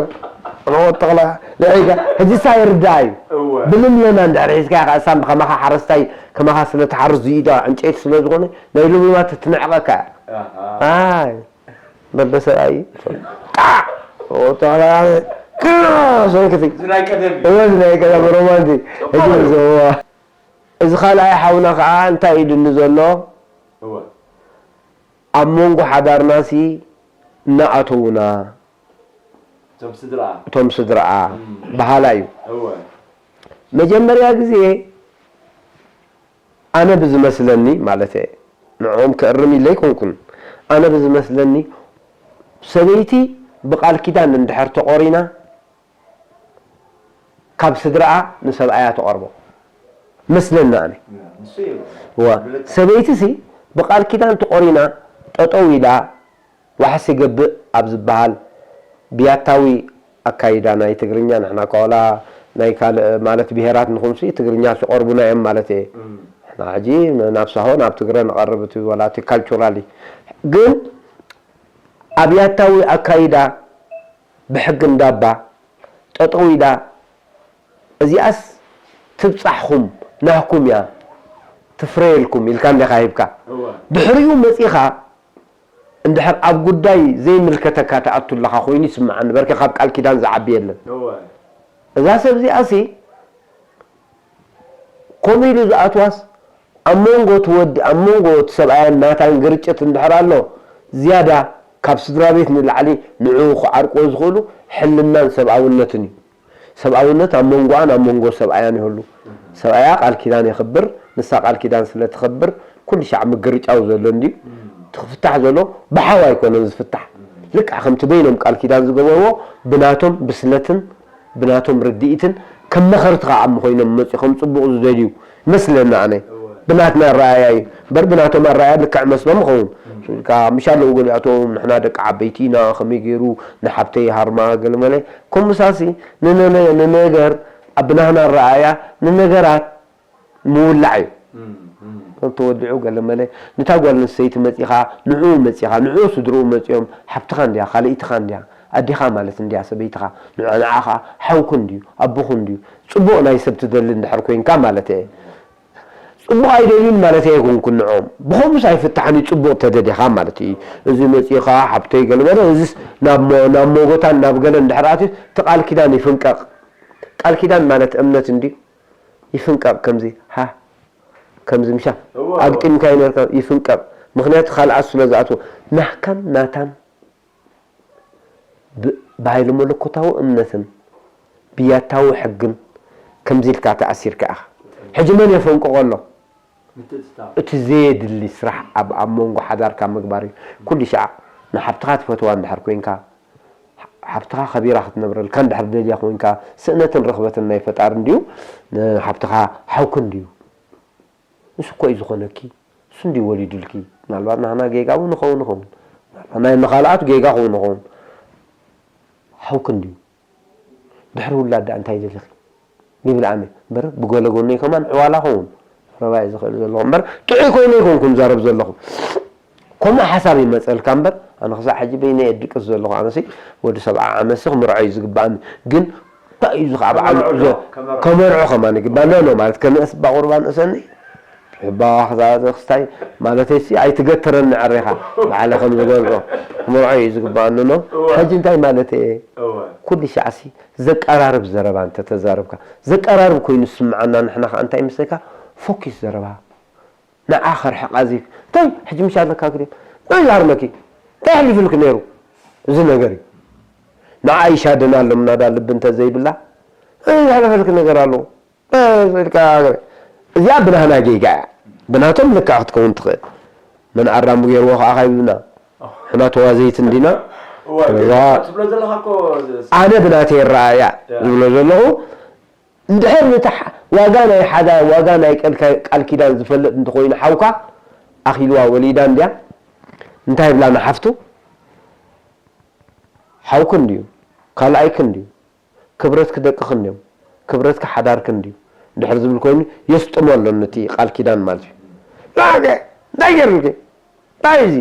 ሮ ጠቕላ፣ ልዕሊካ፣ ሕጂ እሳ ይርዳእ እዩ። እወ። ብልምለና እንድሕር ሒዝካያ ከኣ፣ እሳ ከማኻ ሓረስታይ፣ ከማኻ ስለ ትሓርስ ዝኢዳ ዕንጨይቲ ስለ ዝኾነ፣ ናይ ልምሉማት ትንዕቐካ እያ። ኣሃ። ኣይ፣ በበሰብኣይ። ጣዕ! ኦ፣ ጠቕላ፣ ክና፣ ሰንክቲ። እዚ ናይ ቀደም እዩ። እወ፣ እዚ ናይ ቀደም ሮማንቲክ። ጽቡቕ ሕጂ እዩ። እዚ፣ እወ። እዚ ካልኣይ ሓውና ከኣ እንታይ ኢሉኒ ዘሎ? እወ። ኣብ መንጎ ሓዳርናሲ እናኣተዉና እቶም ስድራኣ። እቶም ስድራኣ እም። በሃላይ እዩ። እወ። መጀመርያ ግዜ ኣነ ብዝመስለኒ ማለት እየ፣ ንዕኦም ክእርም ኢለ ኣይኮንኩን። ኣነ ብዝመስለኒ ሰበይቲ ብቃል ኪዳን እንድሕር ተቆሪና ካብ ስድራኣ ንሰብኣያ ተቐርቦ መስለኒ ኣነ። ንሱ እዩ። እዋ፣ ብልክዕ። ሰበይትሲ ብቃል ኪዳን ተቖሪና ጠጠው ኢላ ዋሕስ ይገብእ ኣብ ዝበሃል ብያታዊ ኣካይዳ ናይ ትግርኛ፣ ንሕና እኳ ዋላ ናይ ካልእ ማለት ብሄራት ንኹንሲ ትግርኛ ሲቐርቡና እዮም ማለት እየ። እም። ንሕና ሕጂ ናብ ሳሆ ናብ ትግረ ንቐርብ እቲ ዋላ እቲ ካልቹራሊ። ግን ኣብ ያታዊ ኣካይዳ ብሕጊ እንዳባ ጠጠው ኢላ፣ እዚኣስ ትብጻሕኹም፣ ናህኩም እያ፣ ትፍረየልኩም ኢልካ እንዲኻ ሂብካ። እወ። ድሕሪኡ መጺኻ እንድሕር ኣብ ጉዳይ ዘይምልከተካ ትኣቱ ኣለኻ ኮይኑ ይስምዓኒ። በርኬ ካብ ቃል ኪዳን ዝዓቢ የለን። እወ። እዛ ሰብ እዚኣሲ ከምኡ ኢሉ ዝኣትዋስ ኣብ መንጎ እቲ ወዲ፣ ኣብ መንጎ እቲ ሰብኣያን ናታን ግርጭት እንድሕር ኣሎ፣ ዝያዳ ካብ ስድራ ቤት ንላዕሊ ንዕኡ ክዓርቅዎ ዝኽእሉ ሕልናን ሰብኣውነትን እዩ። ሰብኣውነት ኣብ መንጎኣን ኣብ መንጎ ሰብኣያን ይህሉ። ሰብኣያ ቃል ኪዳን የኽብር፣ ንሳ ቃል ኪዳን ስለ ትኽብር፣ ኩሉ ሻዕ ምግርጫው ዘሎ እንድዩ። እቲ ክፍታሕ ዘሎ ብሓው ኣይኮነን ዝፍታሕ። ልክዕ ከምቲ በይኖም ቃል ኪዳን ዝገበርዎ፣ ብናቶም ብስለትን ብናቶም ርድኢትን ከም መኸርቲ ከኣ እሞ ኮይኖም መጺኦም ጽቡቕ ዝደልዩ መስለኒ ኣነ። እወ። ብናትና ኣረኣእያ እዩ። እምበር ብናቶም ኣረኣእያ ልክዕ መስሎም ይኸውን። እም። ኢልካ ምሽ ኣለዉ ገሊኣቶም ንሕና ደቂ ዓበይቲ ኢና፣ ከመይ ገይሩ ንሓብተይ ሃርማ ገለ መለ። ከምኡሳሲ ንነ-፣ ንነገር ኣብ ብናትና ኣረኣእያ ንነገራት ምውላዕ እዩ። እም፣ እም። ከም ተወዲዑ ገለ መለ፣ ነታ ጓል ኣንስተይቲ መጺኻ፣ ንዕኡ መጺኻ፣ ንዕኡ ስድርኡ መጺኦም፣ ሓብትኻ እንድያ፣ ካልኢትኻ እንድያ፣ ኣዴኻ ማለት እንድያ፣ ሰበይትኻ፣ ንዓ-፣ ንዓኻ ሓውኩ እንድዩ፣ ኣቦኹ እንድዩ፣ ጽቡቕ ናይ ሰብ ትደሊ እንድሕር ኮይንካ ማለት እየ። ጽቡቕ ኣይደልዩን ማለት ኣይኮንኩን ንዕኦም። ብኸምኡስ ኣይፍታሕን እዩ፣ ጽቡቕ ተደሊኻ ማለት እዩ። እዚ መጺኡ ኸዓ ሓብተይ ገለ በለ፣ እዚስ ናብ ሞ-፣ ናብ ሞጎታን ናብ ገለን ድሕር ኣትዩ፣ እቲ ቃል ኪዳን ይፍንቀቕ። ቃል ኪዳን ማለት እምነት እንድዩ። ይፍንቀቕ ከምዚ፣ ሃ፣ ከምዚ ምሻ እወ፣ እወ። ኣግጢምካዮ ነርካ፣ ይፍንቀቕ። ምኽንያቱ ካልኣት ስለ ዝኣትዎ፣ ናህካን ናታን ብ-፣ ብሃይለ መለኮታዊ እምነትን ብያታዊ ሕግን ከምዚ ኢልካ ተኣሲርካ ኢኻ። ሕጂ መን የፈንቅቖ ኣሎ? ምትእትታው። እቲ ዘየድሊ ስራሕ ኣብ፣ ኣብ መንጎ ሓዳርካ ምግባር እዩ። ኩሉ ሻዕ ንሓብትኻ ትፈትዋ እንድሕር ኮይንካ፣ ሓብትኻ ከቢራ ክትነብረልካ እንድሕር ደልያ ኮይንካ፣ ስእነትን ርኽበትን ናይ ፈጣሪ እንድዩ፣ ንሓብትኻ ሓውኪ እንድዩ። ንሱ እኮ እዩ ዝኾነኪ። ንሱ እንድዩ ወሊዱልኪ። ምናልባት ናህና ጌጋ እውን ንኸውን ንኸውን። ምናልባት ናይ ንኻልኣት ጌጋ ኸውን ንኸውን። ሓውኪ እንድዩ። ድሕሪ ውላድ ደኣ እንታይ ደሊኺ? ይብል ኣነ። እምበር ብገለ ጎነይ ከማን ዕዋላ ኸውን። ረባኢ ዝኽእል ዘለኹ። እምበር ጥዑይ ኮይኑ ኣይኮንኩን ዛረብ ዘለኹ። ከምኡ ሓሳብ ይመጸልካ እምበር፣ ኣነ ክሳዕ ሕጂ በይነይ እድቅስ ዘለኹ። ኣነሲ ወዲ ሰብዓ ዓመትሲ ክምርዖ እዩ ዝግባኣኒ። ግን እንታይ እዩ ዝኸዓ በዓል ከመርዖ ዶ? ከመርዖ። ከመርዖ ከማን ይግባእ። ኖ፣ ኖ፣ ማለት ከንእስ እባ ቁርባን እሰኒ። እባ ክዛ-፣ ክስታይ ማለተይሲ ኣይትገትረኒ ዕሬኻ። ባዕለ ከም ዝገልጾ ክምርዖ እዩ ዝግባኣኒ ኖ። እወ። ሕጂ እንታይ ማለት እየ? እወ። ኩሉ ሻዕሲ ዘቀራርብ ዘረባ እንተ ተዛረብካ፣ ዘቀራርብ ኮይኑ ዝስምዓና ንሕና ኸዓ እንታይ ይመስለካ? ፎኪስ ዘረባ። ንዓ ከርሕቕ ኣዚፍ። እንታይ ሕጂ ምሽ ኣለካ ግዴ? እንታይ ይሃርመኪ? እንታይ ኣሕሊፍልኪ ነይሩ? እዚ ነገር እዩ። ንዓ ይሻደን ኣሎ ምናዳ ልቢ እንተ ዘይብላ፣ እንታይ ዘሕለፈልኪ ነገር ኣሎ? እንታይ ኢልካ? እዚኣ ብናህና ጌጋ እያ። ብናቶም ልክዕ ክትከውን ትኽእል። መን ኣራሙ ገይርዎ ኸዓ ካይብልና። ንሕና ተዋዘይቲ እንዲና። እዋ፣ እዋ። ትብሎ ዘለኻ እኮ ዝ-፣ ኣነ ብናተይ ኣረኣእያ ያ። ዝብሎ ዘለኹ፣ እንድሕር ነቲ ሓ-፣ ዋጋ ናይ ሓዳ-፣ ዋጋ ናይ ቀልካ-፣ ቃል ኪዳን ዝፈልጥ እንተኾይኑ ሓውካ፣ ኣኺልዋ ወሊዳ እንድያ፣ እንታይ ይብላ ንሓፍቱ? ሓውክን ድዩ? ካልኣይክን ድዩ? ክብረትኪ ደቅኽን ድዮም? ክብረትኪ ሓዳርክን ድዩ? እንድሕር ዝብል ኮይኑ የስጥሞ ኣሎ ነቲ ቃል ኪዳን ማለት እዩ። ላገ፣ እንታይ ገይሩልኪ? እንታይ እዚ?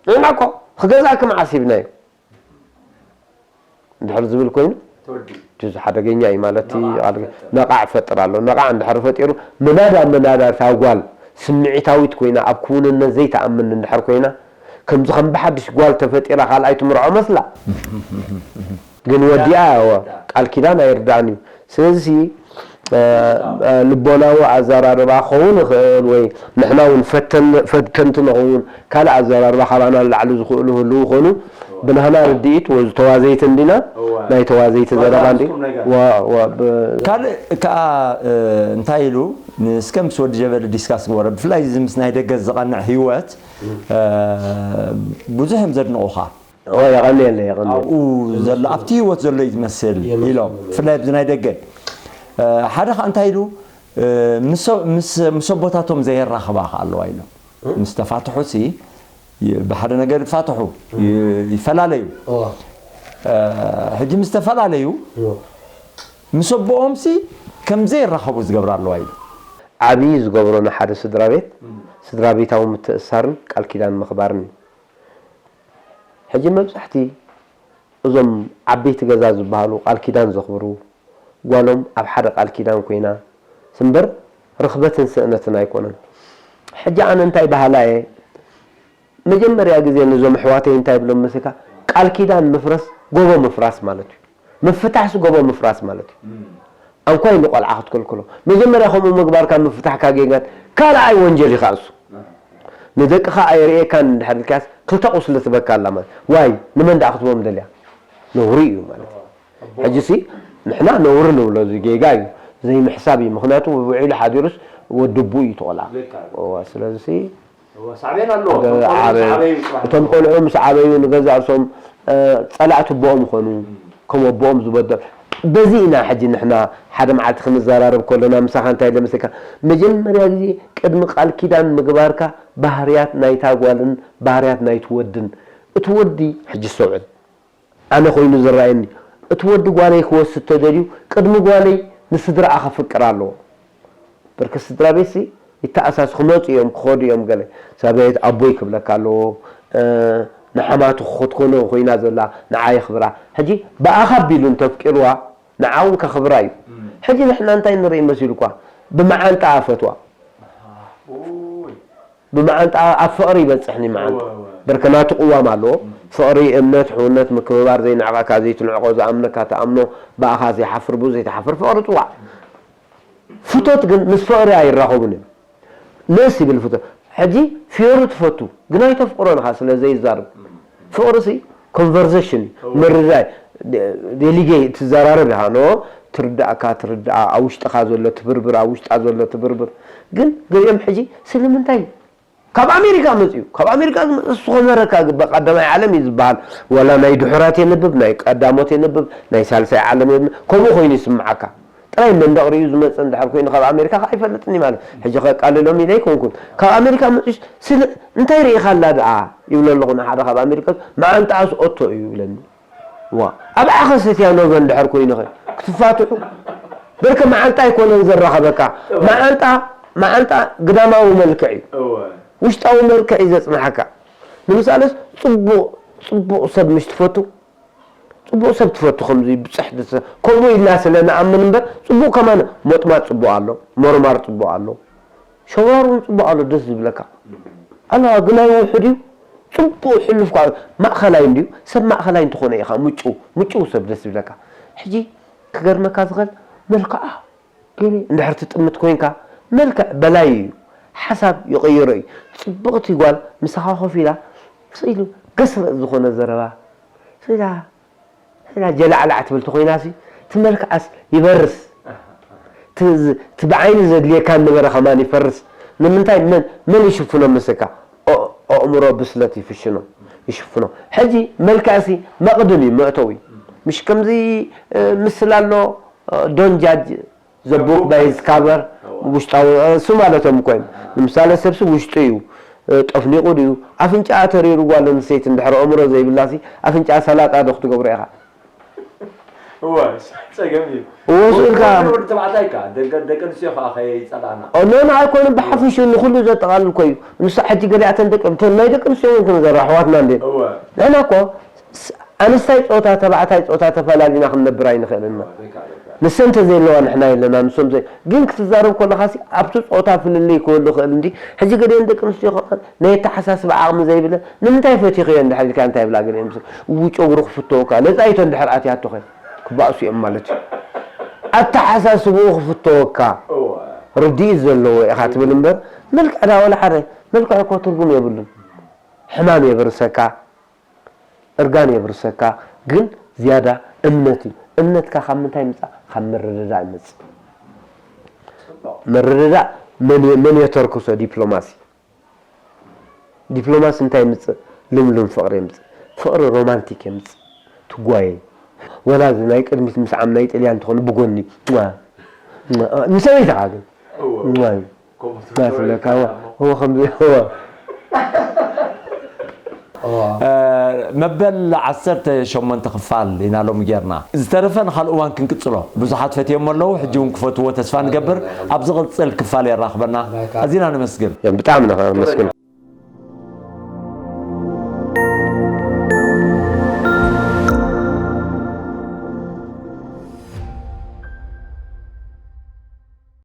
ንሕና እኮ ክገዝኣኪ መዓስ ሂብናዮ? እንድሕር ዝብል ኮይኑ፣ ተወዲ። እቲ ሓደገኛ እዩ ማለት እዩ። ነቓዕ ቃል ይፈጥር። ነቓዕ ይፈጥር ኣሎ። ነቓዕ እንድሕር ፈጢሩ፣ ምናዳ ምናዳ እታ ጓል ስምዒታዊት ኮይና፣ ኣብ ክውንነት ዘይትኣምን እንድሕር ኮይና፣ ከምዚ ከም ብሓድሽ ጓል ተፈጢራ ካልኣይ ትምርዖ መስላ። ግን ወዲኣ፣ እወ፣ ቃል ኪዳን ኣይርዳእን እዩ። ስለዚ፣ እ፣ እ፣ ልቦናዊ ኣዘራርባ ክኸውን ይኽእል ወይ ንሕና እውን ፈተን-፣ ፈተንቲ ንኸውን፣ ካልእ ኣዘራርባ ካባና ንላዕሊ ዝኽእሉ ህልው ይኾኑ። ብናህና ርድኢት ወይ ተዋዘይቲ እንዲና፣ እወ። ናይ ተዋዘይቲ ዘረባ እንዲ-፣ ተዋዛዝኩም ነገር። ዋ-፣ ዋ-፣ ብ-፣ ካልእ ከኣ፣ እ፣ እንታይ ኢሉ፣ ንስከ ምስ ወዲ ጀበሊ ዲስካስ ግበሮ፣ ብፍላይ እዚ ምስ ናይ ደገ ዝቐንዕ ህይወት፣ እ፣ ብዙሕ እዮም ዘድንቑኻ። ኦ፣ የቐንየለይ፣ የቐንየለይ። ኣብኡ ዘሎ፣ ኣብቲ ህይወት ዘሎ እዩ ዝመስል የመስል። ኢሎም። ብፍላይ ኣብዚ ናይ ደገ። እ፣ ሓደ ኸኣ እንታይ ኢሉ፣ እ፣ ምስ፣ ምስ፣ ምስ ኣቦታቶም ዘየራኽባ ኸኣ ኣለዋ ኢሎም። እ? ምስ ተፋትሑ ሲ፣ ይ-፣ ብሓደ ነገር ይፋትሑ፣ እ። ይ-፣ ይፈላለዩ። እዋ። እ፣ ሕጂ ምስ ተፈላለዩ፣ እዋ። ምስ ኣቦኦም ሲ ከም ዘይራኸቡ ዝገብራ ኣለዋ ኢሉ። ዓብዪ ዝገብሮ ንሓደ ስድራ ቤት፣ እ። ስድራ ቤታዊ ምትእስሳርን ቃል ኪዳን ምኽባርን እዩ። ሕጂ መብዛሕቲ እዞም ዓበይቲ ገዛ ዝበሃሉ ቃል ኪዳን ዘኽብሩ፣ ጓሎም ኣብ ሓደ ቃል ኪዳን ኮይና እምበር ርኽበትን ስእነትን ኣይኮነን። ሕጂ ኣነ እንታይ በሃላ እየ፣ መጀመርያ ግዜ ነዞም ኣሕዋተይ እንታይ ብሎም መስልካ፣ ቃል ኪዳን ምፍረስ ጎቦ ምፍራስ ማለት እዩ። ምፍታሕሲ ጎቦ ምፍራስ ማለት እዩ። እም። ኣንኳይ ንቆልዓ ክትከልክሎ። መጀመርያ ከምኡ ምግባርካ ምፍታሕካ ጌጋን ካልኣይ ወንጀል እዩ ከኣ እሱ። ኣሃ። ንደቅኻ ኣየርእየካን እንድሕር ኢልካስ ክልተ ቁስሊ ትበካ ኣላ ማለት። ዋይ፣ ንመን ደኣ ክትቦም ደልያ? ነውሪ እዩ ማለት። ሕጂሲ ንሕና ነውሪ ንብሎ፣ እዚ ጌጋ እዩ። ዘይምሕሳብ እዩ። ምኽንያቱ ውዒሉ ሓዲሩስ ወዲ ኣቦኡ እዩ እቲ ቆልዓ። ልክዕ። እዋ፣ ስለዚሲ እወ፣ ሳዕቤን ኣለዎ። እቶም ቆልዑ ዓበዩ፣ ዝዓበዩ ጽባሕ እቶም ቆልዑ ምስ ዓበዩ ንገዛእ ርእሶም፣ እ፣ ጸላእቲ ኣቦኦም ይኾኑ። እም። ከም ኣቦኦም ዝበደል። በዚ ኢና ሕጂ ንሕና ሓደ መዓልቲ ክንዘራረብ ከለና ምሳኻ እንታይ ኢለ መስለካ? መጀመርያ ግዜ ቅድሚ ቃል ኪዳን ምግባርካ ባህርያት ናይታ ጓልን ባህርያት ናይቲ ወድን። እቲ ወዲ ሕጂ ኣስተውዕል። ኣነ ኮይኑ ዝረኣየኒ፣ እቲ ወዲ ጓለይ ክወስድ ተደልዩ፣ ቅድሚ ጓለይ ንስድራኣ ከፍቅር ኣለዎ። ብርክት ስድራ ቤትሲ ይተኣሳሱ፣ ክመጹ እዮም፣ ክኸዱ እዮም። ገለ ሰበይት ኣቦይ ክብለካ ኣለዎ፣ እ፣ ንሓማቱ ክትኮኖ ኮይና ዘላ ንዓ የኽብራ። ሕጂ ብኣኻ ኣቢሉ እንተፍቂርዋ፣ ንዓ እውን ከኽብራ እዩ። እም። ሕጂ ንሕና እንታይ ንርኢ መሲሉኳ? ብመዓንጣኣ ፈትዋ። ብመዓንጣ ኣብ ፍቕሪ ይበጽሕ ኒ መዓንጣ። እወ፣ እወ። በርከ ናቱ ቅዋም ኣለዎ። ፍቕሪ፣ እምነት፣ ሕውነት፣ ምክብባር፣ ዘይንዕቐካ፣ ዘይትንዕቆ፣ ዝኣምነካ ትኣምኖ፣ ብኣኻ ዘይሓፍር፣ ብኡ ዘይትሓፍር፣ ፍቕሪ ጽዋዕ። ፍቶት ግን ምስ ፍቕሪ ኣይራኸቡን እዮም። ንእስ ይብል ፍቶት። ሕጂ ፊዮሪ ትፈቱ፣ ግን ኣይተፍቅሮን ኢኻ ስለ ዘይዛረብ። ፍቕሪ ሲ ኮንቨርሴሽን እዩ፣ እወ። ምርዳይ። ደ-፣ ዴሊጌ ትዘራረብ ኢኻ፣ ኖ? ትርዳእካ፣ ትርዳኣ፣ ኣብ ውሽጥኻ ዘሎ ትብርብር፣ ኣብ ውሽጣ ዘሎ ትብርብር። ግን ገሊኦም ሕጂ ስለምንታይ ካብ ኣሜሪካ መፅዩ፣ ካብ ኣሜሪካ ዝመፅእ እሱ ከመረካ ግበ ቀዳማይ ዓለም እዩ ዝበሃል። ወላ ናይ ድሑራት የንብብ፣ ናይ ቀዳሞት የንብብ፣ ናይ ሳልሳይ ዓለም የንብብ፣ ከምኡ ኮይኑ ይስምዓካ። ጥራይ መንደቕ ርእዩ ዝመፅእ እንድሕር ኮይኑ ካብ ኣሜሪካ ከዓ ኣይፈልጥን እዩ ማለት። ሕጂ ከቃልሎም ኢለ ኣይኮንኩን። ካብ ኣሜሪካ መፅዩስ ስለ እንታይ ርኢኻላ ደኣ ይብሎ ኣለኹ ንሓደ ካብ ኣሜሪካ፣ መዓንጣኣስ ኦቶ እዩ ይብለኒ። ዋ፣ ኣብ ዓኸ ሰትያ ኖበ እንድሕር ኮይኑኸ ክትፋትሑ? በርከ መዓንጣ ኣይኮነን ዘራኸበካ። መዓንጣ፣ መዓንጣ ግዳማዊ መልክዕ እዩ። እወ። ውሽጣዊ መልክዕ እዩ ዘጽንሓካ። ንምሳሌስ ጽቡቕ፣ ጽቡቕ ሰብ ምሽ ትፈቱ? ጽቡቕ ሰብ ትፈቱ ከምዚ ብጽሕ ድሰ-፣ ከምኡ ኢልና ስለ ንኣምን እምበር፣ ጽቡቕ ከማን ሞጥማጥ ጽቡቕ ኣሎ፣ ሞርማር ጽቡቕ ኣሎ፣ ሸውራር እውን ጽቡቕ ኣሎ፣ ደስ ዝብለካ። ኣለዋ፣ ግናይ ውሑድ እዩ፣ ጽቡቕ ሕሉፍ ከኣ ማእኸላይ እንድዩ፣ ሰብ ማእኸላይ እንተኾነ ኢኻ ምጭው፣ ምጭው ሰብ ደስ ዝብለካ። ሕጂ ክገርመካ ዝኽእል መልክዓ ገለ እንድሕር ትጥምት ኮይንካ፣ መልክዕ በላይ እዩ፣ ሓሳብ ይቕይሮ እዩ። ጽብቕቲ ጓል ምሳኻ ኮፍ ኢላ፣ ስቕ ኢሉ ገስረጥ ዝኾነ ዘረባ፣ ስቕ ኢላ፣ ስቕ ኢላ ጀላዕላዕ ትብል ተኾይናሲ፣ እቲ መልክዓስ ይበርስ። እቲ ዝ-፣ እቲ ብዓይኒ ዘድልየካ ነበረ ከማን ይፈርስ። ንምንታይ? መን፣ መን ይሽፍኖ ምስካ? ኦ-፣ ኣእምሮ ብስለት ይፍሽኖ፣ ይሽፍኖ። ሕጂ መልክዕሲ መቕድም እዩ፣ መእተዊ። ምሽ ከምዚ፣ እ፣ ምስል ኣሎ፣ እ፣ ዶን ጃጅ ዘ ቡክ ባይ ኢትስ ካቨር፣ እዋ። ውሽጣዊ፣ እ፣ እሱ ማለቶም እኮ እዮም። ንምሳሌ ሰብሲ ውሽጡ እዩ፣ እ፣ ጠፍኒቑ ድዩ? ኣፍንጫኣ ተሪሩ ጓል ኣንስተይቲ እንድሕር ኣእምሮ ዘይብላሲ ኣፍንጫኣ ሰላጣ ዶ ክትገብሮ ኢኻ? እዋ፣ ጸገም እዩ። እዎ፣ ስኢልካ። ወዲ ተባዕታይ ከኣ፣ ደቂ፣ ደቂ ኣንስትዮ ከኣ ከይጸላእና። ኦ፣ ኖ፣ ኖ፣ ኣይኮነን፣ ብሓፈሽኡ ንኹሉ ዘጠቓልል እኮ እዩ። ንሳ ሕጂ ገሊኣተን ደቂ፣ እተን ናይ ደቂ ኣንስትዮ እውን ከም ዘራ ኣሕዋትና እንዴ። እወ። ንሕና እኮ ስ-፣ ኣንስታይ ጾታ፣ ተባዕታይ ጾታ ተፈላሊና ክንነብር ኣይንኽእልን ኢና። እወ፣ ልክዕ፣ ልክዕ። ንሰን እንተዘየለዋ ንሕና የለና፣ ንሶም ዘይ-፣ ግን ክትዛረብ ከለኻሲ ኣብቲ ጾታ ፍልልይ ክህሉ ይኽእል እንዲ። ሕጂ ገሊአን ደቂ ኣንስትዮ ከ ናይ ኣተሓሳስባ ዓቕሚ ዘይብለን፣ ንምንታይ ፈቲኽዮ እንድሕር ኢልካ እንታይ ይብላ ገሊአን ምስ-፣ እው ጨጉሩ ክፍተወካ፣ ነጻይቶ እንድሕር ኣትያቶ ኸ ክባእሱ እዮም ማለት እዩ። ኣተሓሳስብኡ ክፍተወካ እወ። ርድኢት ዘለዎ ኢኻ ትብል እምበር፣ መልክዕ ዳ ወላ ሓደ፣ መልክዕ እኮ ትርጉም የብሉን። ሕማም የብርሰካ፣ እርጋን የብርሰካ፣ ግን ዝያዳ እምነት እዩ። እምነትካ ካብ ምንታይ ይምጻእ? ካብ ምርድዳእ ይመጽእ። ጽቡቕ። ምርድዳእ መን የ-፣ መን የተርክሶ ዲፕሎማሲ? ዲፕሎማሲ እንታይ የምጽእ? ልምሉም ፍቕሪ የምጽእ። ፍቕሪ ሮማንቲክ የምጽእ። ትጓየ። ወላ እዚ ናይ ቅድሚት ምስዓም ናይ ጥልያን እንተኾነ ብጎኒ፣ ሟ፣ ሟ፣ ንሰበይትኻ ግን፣ እወ። ሟ፣ ከምኡ ሟ ትብለካ፣ እወ፣ እወ፣ ከምዚ፣ እወ። እወ። እ፣ መበል ዓሰርተ ሸሞንተ ክፋል ኢና ሎሚ ጌርና። ዝተረፈ ንኻልእ እዋን ክንቅጽሎ። ብዙሓት ፈትዮሞ ኣለዉ፣ ሕጂ እውን ክፈትዎ ተስፋ ንገብር። ኣብ ዝቕጽል ክፋል የራኽበና። ኣዚና ነመስግን። ብጣዕሚ ኢና ነመስግን።